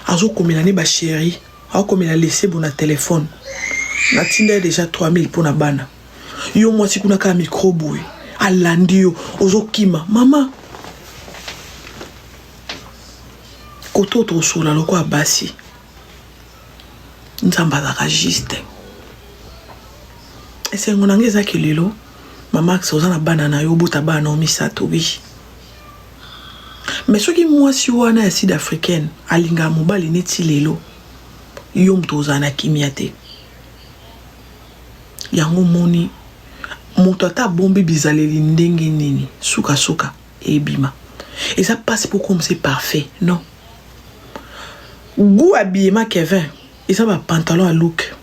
azokomela ne bachéri, aokomela lesebo na telefone, natinda ye déjà 3000 mpo na bana. Yo mwasi kuna kaka micro boye, alandi yo, ozokima. Mama, koto oyo tokosola lokola basi, Nzambe azalaka juste. Esengo na ngai ezaki lelo, mama Aksa, oza na bana na yo, obota bana na yo misato, oui. Mais soki mwasi wana ya sud africaine alingaka mobali neti lelo, yo moto ozala na kimia te. Yango moni moto ata abombi bizaleli ndenge nini, sukasuka ebima. Eza mpasi mpo comme c'est parfait, non goût habillement. Kevin eza bapantalon ya look,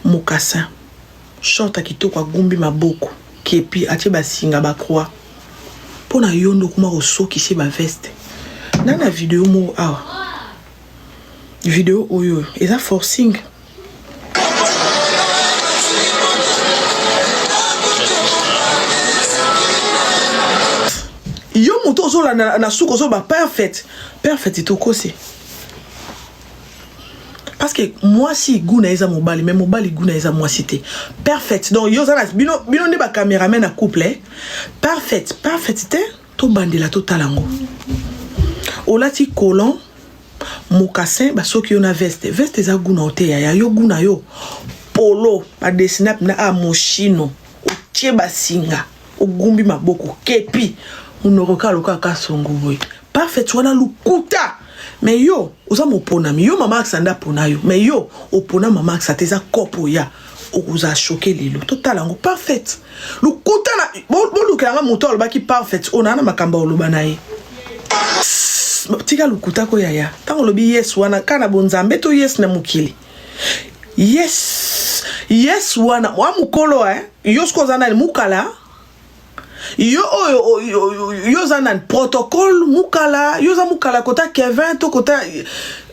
mocassin, short ya kitoko, agumbi maboko, kepi, atie basinga bacroix mpo na yo nde okoma kosokisa baveste na video moko awa. Video oyo eza forcing. Yo moto ozolanda na suka ozoba perfect perfect tokosi parce que mwasi goût na eza mobali mais mobali goût na eza mwasi te perfect donc yo oza na bino bino nde ba cameraman na couple eh? perfect perfect te tobandela totala yango olati colon mocassin basoki yo na veste veste eza goût na yo te yaya yo goût na yo polo badesina mpena a moshino otie basinga ogumbi maboko kepi monoko kaka lokola kasongo boye parfait wana lokuta mais yo oza moponami yo mama aksa nde apona yo mais yo opona mama aksa te eza cope oya okozala choke lelo totala yango parfait lokuta na bolukela nga moto alobaki parfait oyo naa na makambo ya oloba na ye tika lokuta ko yaya ntango olobi yes wana kaka na bonzambe to yes na mokili yes yes wana wa mokolo eh? yo soki oza nani mukala yo oyo yo oza nani protocole mukala yo oza mukala kota kevin to kota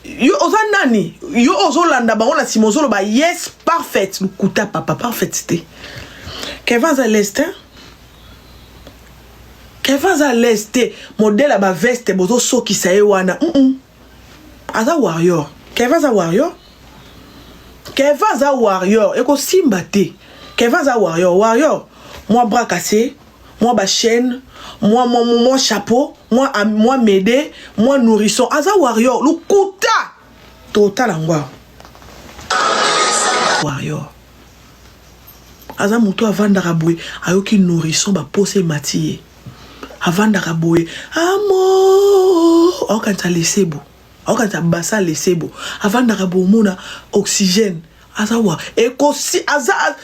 yo oza nani yo ozolanda bango na nsima ozoloba yes parfait lokuta papa parfait te kevin aza leste kevin aza leste te modele ya baveste bozosokisa ye wana mm -mm. aza warrior kevin aza warrior kevin aza warrior ekosimba te kevin aza warrior warrior mwa bras cassé mwa bachaîne mwa, mwa, mwa chapeau mwa, mwa mede mwa nourrisson aza warrior lokuta totala yango awa warrior aza moto avandaka boye ayoki nourrisson baposa emati ye avandaka boye amo aokanisa lesebo aokanisa basa lesebo avandaka boye omona oxygène aza wa ekosi aza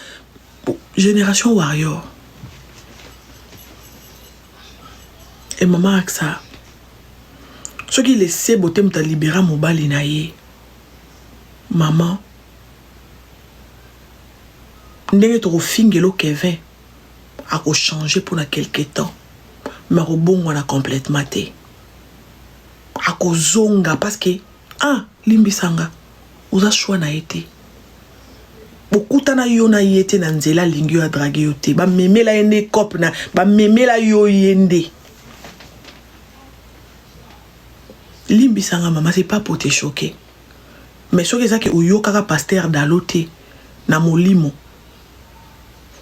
génération warrior e mama aksa soki lesebo te moto alibera mobali na ye mama ndenge tokofingelo kevin ako changer pona quelque temps mais akobongwana complètement te akozonga parce que ah limbisa nga oza choix na ye te bokutana yo na ye te na nzela alingi yo adrague yo te bamemela ye nde cope na bamemela yo ye nde limbisa nga mama c'est pas pour te choquer mais soki eza ke oyokaka pasteur dalo te na molimo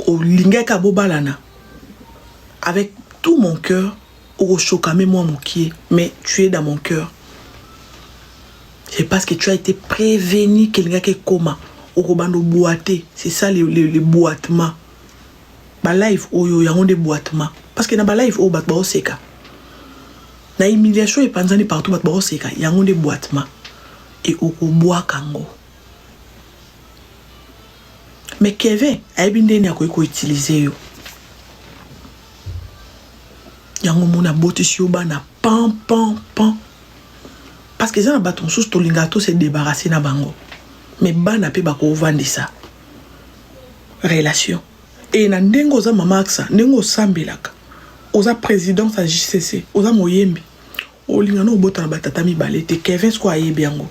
olingaki kaka bobalana avec tout mon cœur okoshokame mwa mokie mais tu es dans mon cœur c'est parce que tu as été prévenu kelingaki ekoma okobanda oboite c'est ça le, le, le boitement balive oyo yango nde boitement parce que na balive oyo bato baoseka na humiliation epanzani partout bato baoseka yango nde boitement e okobwaka yango Mais Kevin ayebi ndeni akoki ko utiliser yo. Yango mona abotisi yo bana pan pan pan. Parce que eza na bato mosusu tolingaka to se débarrasser na bango. Mais bana pe bakovandisa relation. Et na ndenge oza mama Aksa, ndenge osambelaka, oza présidente ya JCC, oza moyembi. Olinga no obota na batata mibale te. Kevin siko ayebi yango.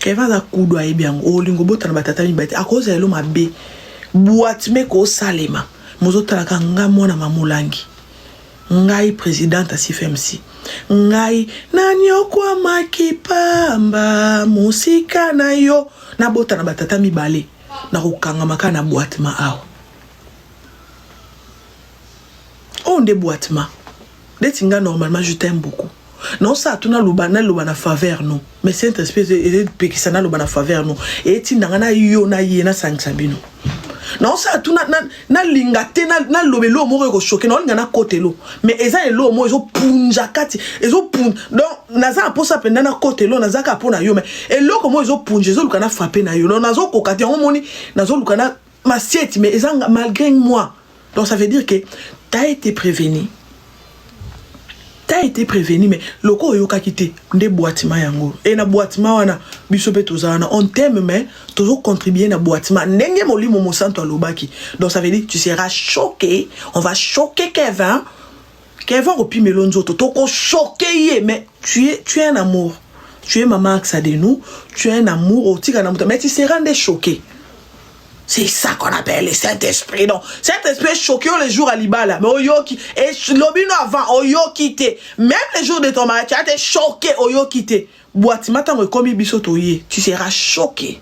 Kevin aza kudu ayebi yango. Olinga obota na batata mibale te. Akozala elo mabe. Boiteme kosalema. Mozotalaka nga mwana mamulangi. Ngai presidente ya CFMC. Ngai naniokwamaki pamba mosika na yo. Nabota na batata mibale. Nakokangama kaka na boitema awa. Oyo nde boitema. Neti nga normalement je t'aime beaucoup. naosala to naloba naloba na faveur no mais saint esprit ezepekisa naloba na faveur no etinda nga na yo na ye nasangisa bino naosala tu nalinga te naloba eloko moko ekoshoke naolinga nakota elo mais eza eloko moko ezopunja kati ezopunja donc naza na mposa mpenza nakota elo naza kaka mpo na yo mais eloko moko ezopunja ezoluka na frappe na yo donc nazokoka te yango moni nazoluka na masieti mais eza malgré moi. Donc ça veut dire que t'as été prévenu. T'as été prévenu mais loko oyokaki te nde boitement yango. Et na boitement wana biso pe toza wana on t'aime mais tozo contribuer na boitement ndenge molimo mosantu alobaki. Donc ça veut dire tu seras choqué, on va choquer Kevin. Kevin kopimelo nzoto toko choquer ye mais tu es un amour. Tu es maman Axa de nous, tu es un amour, otika na moto, mais tu seras nde choqué. C'est ça qu'on appelle le Saint-Esprit. Non, Saint-Esprit est choqué le jour à Libala. Mais oyoki, et lobino avant, oyoki te. Même le jour de ton mariage, tu as été choqué, oyoki te. Boîte, matin, ekomi biso toye, tu seras choqué.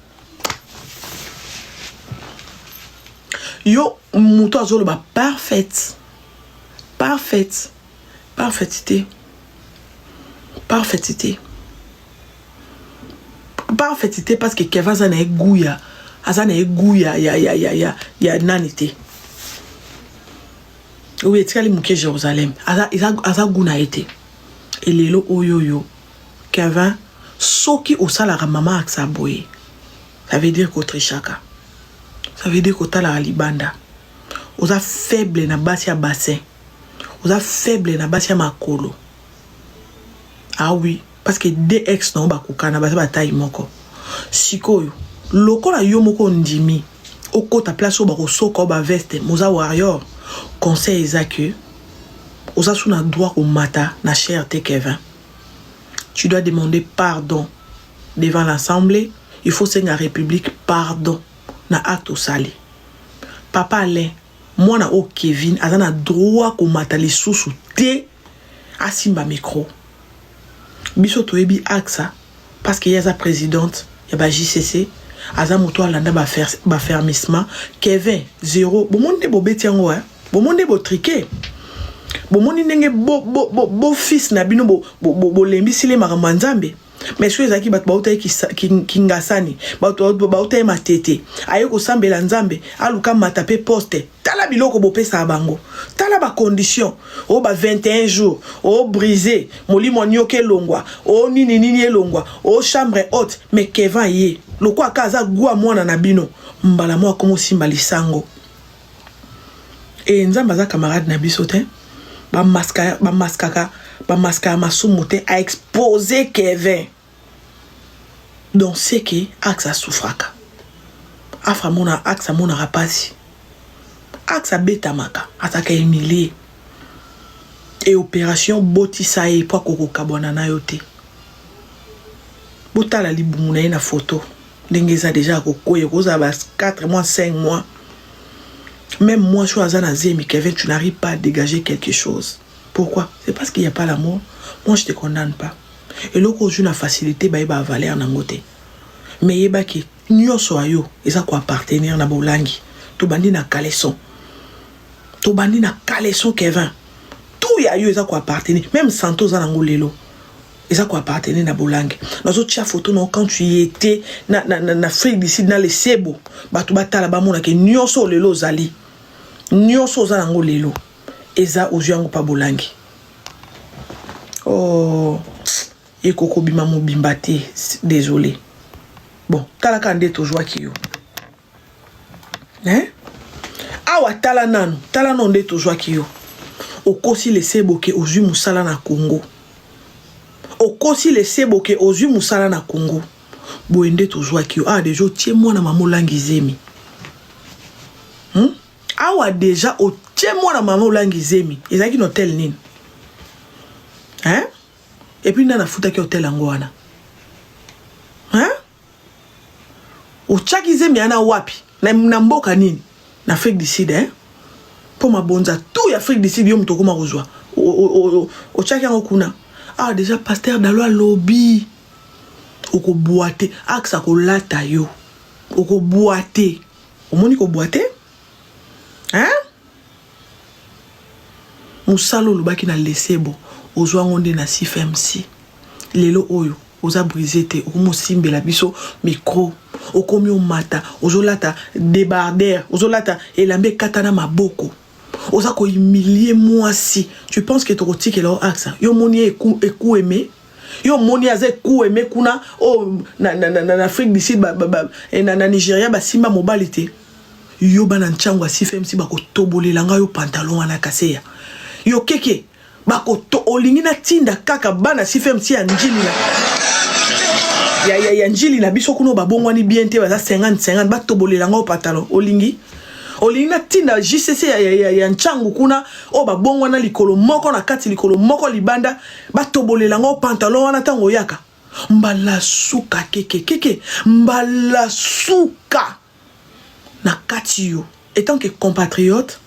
Yo, moto azoloba parfaite. Parfaite. Parfaite. Parfaite. Parfaite te parce que Kevin aza na ye goût ya aza na ye goût ya ya ya ya ya ya nani te. Oui, etikali moke Jérusalem. Aza eza aza goût na ye te. Et lelo oyo yo Kevin soki osalaka mama aksa boye ça veut dire kotrichaka. Ça veut dire kotalaka libanda. Oza faible na basi ya bassin. Oza faible na basi ya makolo. Ah oui, parce que deux ex na yo bakokana baza ba taille moko. Sikoyo lokola yo moko ondimi okota place oyo bakosoka yo ba veste moza warrior, conseil eza que oza su na droit komata na chair te Kevin. Tu dois demander pardon devant l'assemblée, il faut senga république pardon na acte osali. Papa Alain, mwana oyo Kevin aza na droit komata lisusu te asimba micro. Biso toyebi Axa parce que ye aza présidente ya ba JCC, aza moto alanda ba ba fermissement. Kevin zéro, bomoni nde bobeti yango hein, bomoni nde botrike, bomoni ndenge bo, bo, bo, bo fils na bino bolembisile bo, bo, makambo ya Nzambe. Mais soki ezalaki bato bautaki Kingasani, bato bautaki Matete, aye kosambela Nzambe, aluka mata pe poste. Tala biloko bopesaka bango, tala ba condition o ba 21 jours o brise molimo nioka elongwa o nini nini elongwa o chambre haute. Mais Kevin ye lokola ka aza gwa mwana na bino, mbala moko akomi osimba lisango. E Nzambe aza camarade na biso te, bamaskaka bamaskaka masumu te, a expose Kevin. Donc c'est que Axe asouffraka, Afra mona Axe amonaka pasi, Axe abetamaka, azalaka humilie. E opération botisa ye po akokokabwana na yo te. Botala libumu na ye na photo ndenge eza deja akokweya, kozala ba 4 mois 5 mois. Même moi je aza na zemi, Kevin, tu n'arrives pas à dégager quelque chose. Pourquoi? C'est parce qu'il n'y a pas l'amour. Moi je te condamne pas. Eloko ozwi na facilité bayeba valeur nango te. Mais yebaki nyonso ayo eza ko appartenir na bolangi. Tobandi na caleçon. Tobandi na caleçon Kevin. Tout ya yo eza ko appartenir. Même santo oza nango lelo. Eza ko appartenir na bolangi. Nazo tia photo na quand tu y étais na na na, na Afrique du Sud na lesebo. Bato batala bamona ke nyonso lelo ozali. Nyonso oza nango lelo. Eza ozwi yango pa bolangi. Oh, ekokobima mobimba te, désolé. Bon, tala kaka nde tozwaki yo. Hein? Awa tala nanu, tala nanu nde tozwaki yo. Okosi lesebo ke ozwi mosala na Congo. Okosi lesebo ke ozwi mosala na Congo. Boye nde tozwaki yo. Ah, deja otie mwana mama olangi zemi. Awa deja otie mwana mama olangi zemi. Ezalaki na hotel nini? Hein? Et puis nani afutaki hotel yango wana? Hein? Otiaki zemi wana wapi? Na, na mboka nini? Na Afrique du Sud, hein? Po mabonza tout ya Afrique du Sud yo moto okoma kozwa. Otiaki yango kuna. Ah, déjà pasteur Dalo alobi. Okoboite, axe kolata yo. Okoboite. Omoni koboite? Hein? Mosala olobaki na lesebo ozwa yango nde na CFMC. Lelo oyo oza brisé te, okomi osimbela biso micro, okomi omata, ozolata débardeur, ozolata elamba ekata na maboko, oza kohumilie mwasi. Tu penses que tokotikela yo axe? Yo moni ye ekueme, yo moni aza ekueme kuna oh, na, na, na, na Afrique du Sud ba, ba, ba, na, na Nigeria basimba mobali te. Yo bana ntyango ya CFMC bakotobolela ngai yo pantalon wana kaseya. Yo keke bakoto olingi natinda kaka bana CFMC ya njili na ya, ya, ya njili na biso kuna babongwani bien te, baza 50 50 batobolela ngai yo pantalon. Olingi olingi natinda JCC ya, ya, ya, ya ntyango kuna oyo babongwana likolo moko na kati likolo moko libanda batobolela ngai yo pantalon wana ntango oyaka. Mbala suka keke keke mbala suka na kati yo etant que compatriote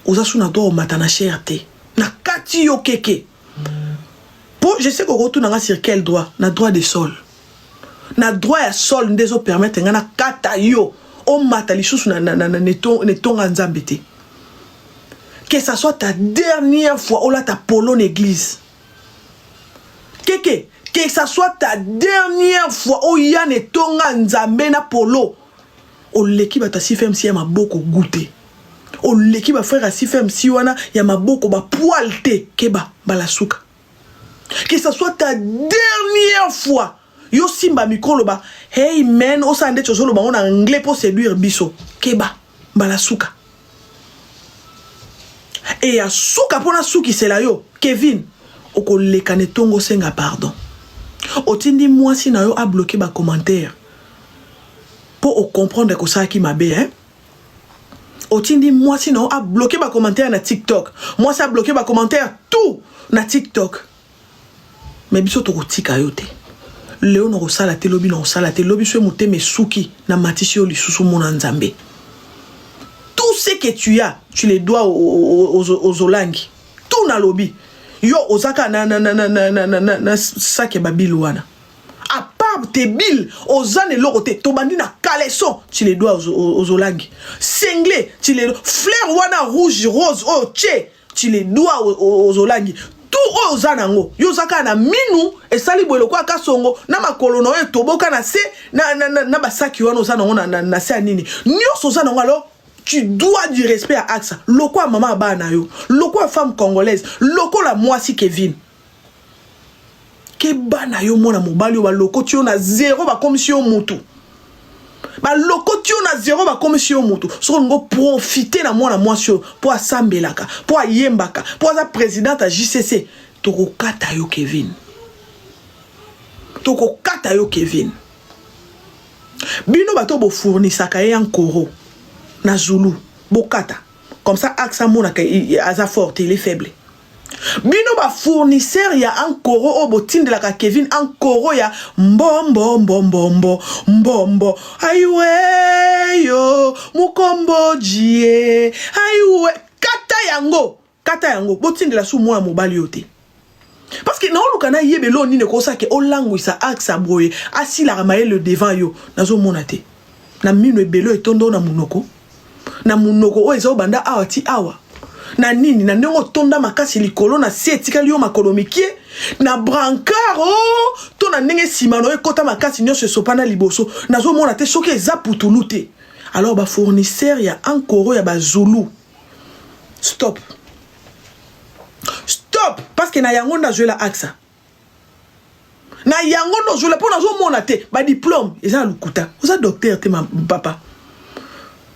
oza su na droit omata na chair te na kati yo keke po je sais kokotuna nga sur quel droit na droit de sol na droit ya sol nde ezo permettre nga na kata yo omata lisusu na, na, na, na, na etonga nzambe te que ça soit ta dernière fois olata polo na église keke que ça soit ta dernière fois oya na etonga nzambe na polo oleki bato ya cfmc ya maboko gute oleki bafrère ya cfmc wana ya maboko bapoile te keba mbala suka que ça soit ta dernière fois yo simba micro loba hey man osala ndeti ozoloba ngo na anglais mpo séduire biso keba mbala suka e ya suka mpo nasukisela yo Kevin okoleka na etongo osenga pardon otindi mwasi na yo abloke bacommentaire mpo ocomprendre kosalaki mabe hein? Otindi mwasi na yo abloke bacommentaire na TikTok, mwasi abloke bacommentaire tout na TikTok, me biso tokotika yo te. Leo nakosala te, lobi nakosala te, lobi soki motema esuki namatisi yo lisusu mona Nzambe. Tout ce que tu as, tu les dois aux, aux, aux Olangi. Tout nalobi yo ozaka na, na, na, na, na, na, na, na, na sac ya babilu wana à part tes billes oza na eloko te tobandi na caleçon tu les dois aux, aux olangi single tu les fleur wana rouge rose oyo tie tu les dois aux, aux olangi tout oyo oza nango yo oza kaka na minu esali boye lokola kasongo na makolo na oyo etoboka na se na, na, na, na basaki wana oza nango na, na, na se ya nini nyonso oza nango alors tu dois du respect à Axa lokola mama ya bana na yo lokola femme congolaise lokola mwasi Kevin keba na yo mwana mobali oyo balokoti yo na zero bakomisi yo mutu balokoti yo na zero bakomisi yo mutu soki olingo profite na mwana mwasi oyo mpo asambelaka mpo ayembaka mpo aza presidente ya jcc tokokata yo Kevin tokokata yo Kevin bino bato bofournisaka ye ankoro na zulu bokata comme ça axe amonaka aza fort il est faible bino ba fournisseur ya ankoro oyo botindelaka Kevin ankoro ya mbombo mbombombo mbombo aiweyo mukombojie aiwe kata yango kata yango botindela su mwana mobali oyo te parce que naoluka nayeba eloko nini ekosala ke olangwisa axe boye asilaka mayele devant yo nazomona te na mino ebele oyo etondo na monoko na monoko oyo eza obanda awa ti awa na nini na ndenge otonda makasi likolo na se etikali yo makolo mikie na brancard o oh, to na ndenge nsima na yo ekota makasi nyonso esopana liboso nazomona te soki eza putulu te alors bafournisseur ya ankoro ya bazulu stop stop parce que na yango nde azwela axa na yango nde ozwela mpo nazomona te badiplome eza na lokuta oza docteur te ma papa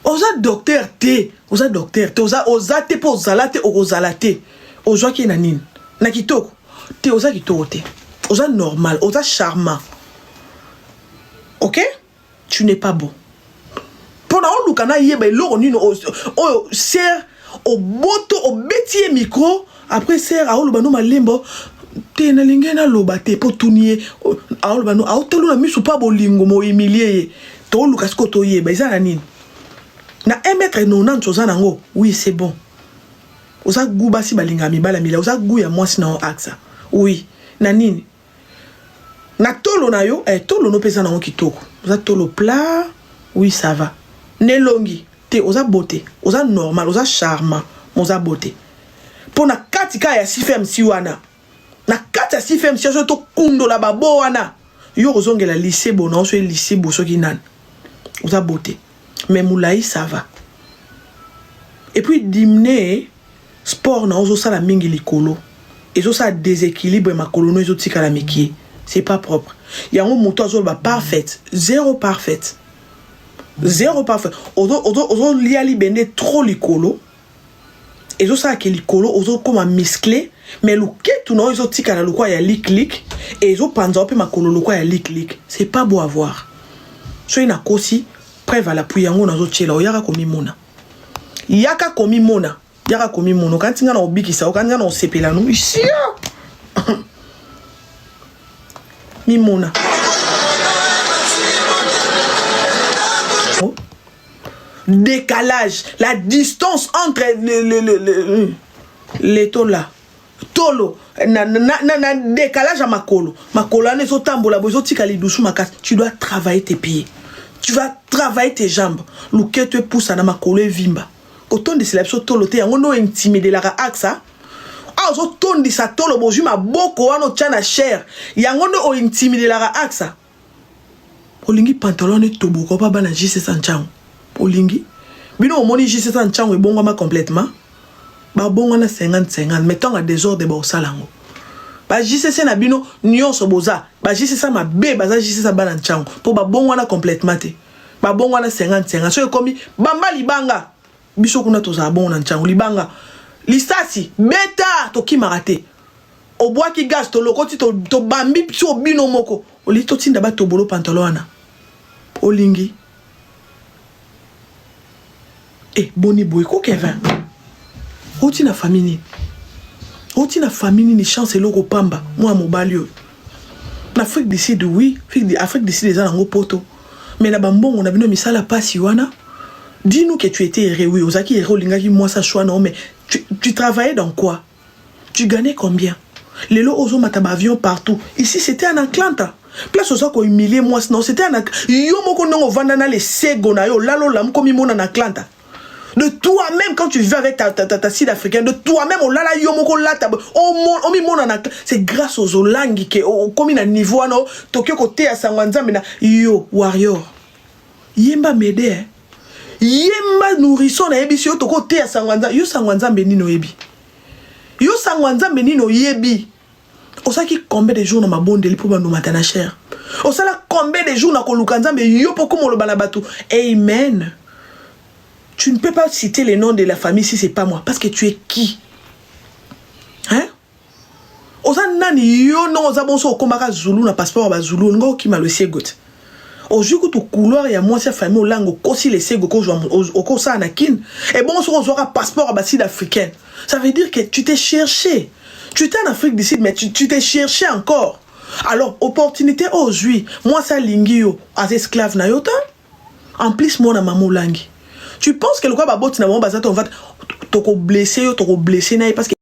oza docteur te oza docteur te oza, oza te mpo ozala te okozala te ozwaki ye na nini na kitoko te oza kitoko te oza normal oza charmant ok tu n'es pas beau mpo na oluka nayeba eloko nini oyo ser oboto obeti ye micro après ser aoloba no malembo te nalingi naloba te mpo tuni ye aoloba no aotalo na misu mpo bolingo mohumilie ye toluka sikoyo toyeba eza na nini na 1 mètre 90 oza nango oui c'est bon oza gu basi balingaka mibala mila oza gu ya mwasi na yo axa oui na nini na tolo na yo eh, tolo no mpe eza nango kitoko oza tolo plat oui ça va na elongi te oza beauté oza normal oza charmant oza beauté mpo na kati kaka ya cfmc wana na kati ya cfmc soki tokundola babo wana yo kozongela lycée bona oso lycée bo soki nani oza beauté mais molai ça va et puis dimne Sport na ozosala mingi likolo ezosala desequilibre makolo no ezotikala mikie c'est pas propre yango moto azoloba parfaite zero parfaite zero parfait ozolia libende trop likolo ezosala ke likolo ozokoma muscle mais loketu na oyo ezotikala lokwa ya liklik e ezopanza yo mpe makolo lokwa ya liklik c'est pas beau à voir soki nakosi preuve à l'appui yango nazotiela oyaka komimona yaka komimona yaka komimona okanisi nga na obikisa okanisi nga na osepela no isia Mimona. Oh. Décalage, la distance entre le, le, le, le, les là. Tolo na, na, na, na décalage ya makolo. Makolo wana ezotambola boye ezotika lidusu makasi. Tu dois travailler tes pieds. Tu vas travailler tes jambes. Luketo epusana makolo evimba. Kotondisela biso tolo te yango nde ointimidelaka axa. Awa ozotondisa tolo bozwi maboko wana otya na chair yango nde ointimidelaka axa. Olingi pantalon wana etoboka opa bana JCC Ntshangu. Olingi bino omoni JCC Ntshangu ebongwama complètement babongwana 50 50 mais ntango ya desordre baosala yango ba JCC na bino nyonso boza ba JCC mabe baza JCC bana Ntshangu mpo babongwana complètement te babongwana 50 50 soki ekomi bamba libanga biso kuna tozala bongo na Ntshangu libanga lisasi beta tokimaka te obwaki gaz tolokoti tobambi biso bino moko olingi totinda batobolo pantalon wana olingi e boni boye ko Kevin oti na famille nini oti na famille nini chance eloko pamba mwana mobali oyo na Afrique du Sud oui Afrique du Sud eza nango poto mais na bambongo na bino misala pasi wana. Dis-nous que tu étais heureux. Oui, ozaki heureux, olingaki mwasi choix non mais tu travaillais dans quoi? Tu gagnais combien? Lelo ozomata ba avion partout. Ici c'était en Atlanta. Place oza ko humilier mwasi non, c'était en yo moko ndongo vanda na les sego na yo lalo la mko mimona na Atlanta. De toi-même quand tu vivais avec ta ta ta, ta sud-africaine, de toi-même olala yo moko lata o mimona na c'est grâce aux olangi ke okomi na niveau wana toke koteya sango ya Nzambe na yo warrior. Yemba mede eh. Yemba nourrisson nayebisi yo tokoteya sango ya Nzambe. Yo sango ya Nzambe nini oyebi? Yo sango ya Nzambe nini oyebi? Osalaki combien de jours na mabondeli mpo bandomata na chair? Osala combien de jours na koluka Nzambe yo mpo koma oloba na bato amen? Tu ne peux pas citer les noms de la famille si c'est pas moi parce que tu es qui? Hein? Oza nani yo ndongo oza bonso okomaka Zulu na passeport ya ba Zulu olinga okima lesego te. Ozwi kutu couloir ya mwasi ya famille olanga okosi lesego kozwa okosala na kin ebongo soki ozwaka passeport ya ba sud africaine ça veut dire que tu t'es cherché. Tu étais en Afrique du Sud mais tu t'es cherché encore. Alors opportunité oyo ozwi mwasi alingi yo aza esclave na yo te. En plus mwana mama olangi. Tu penses que lokola baboti na bango baza te on va toko blesser yo toko blesser na ye parce que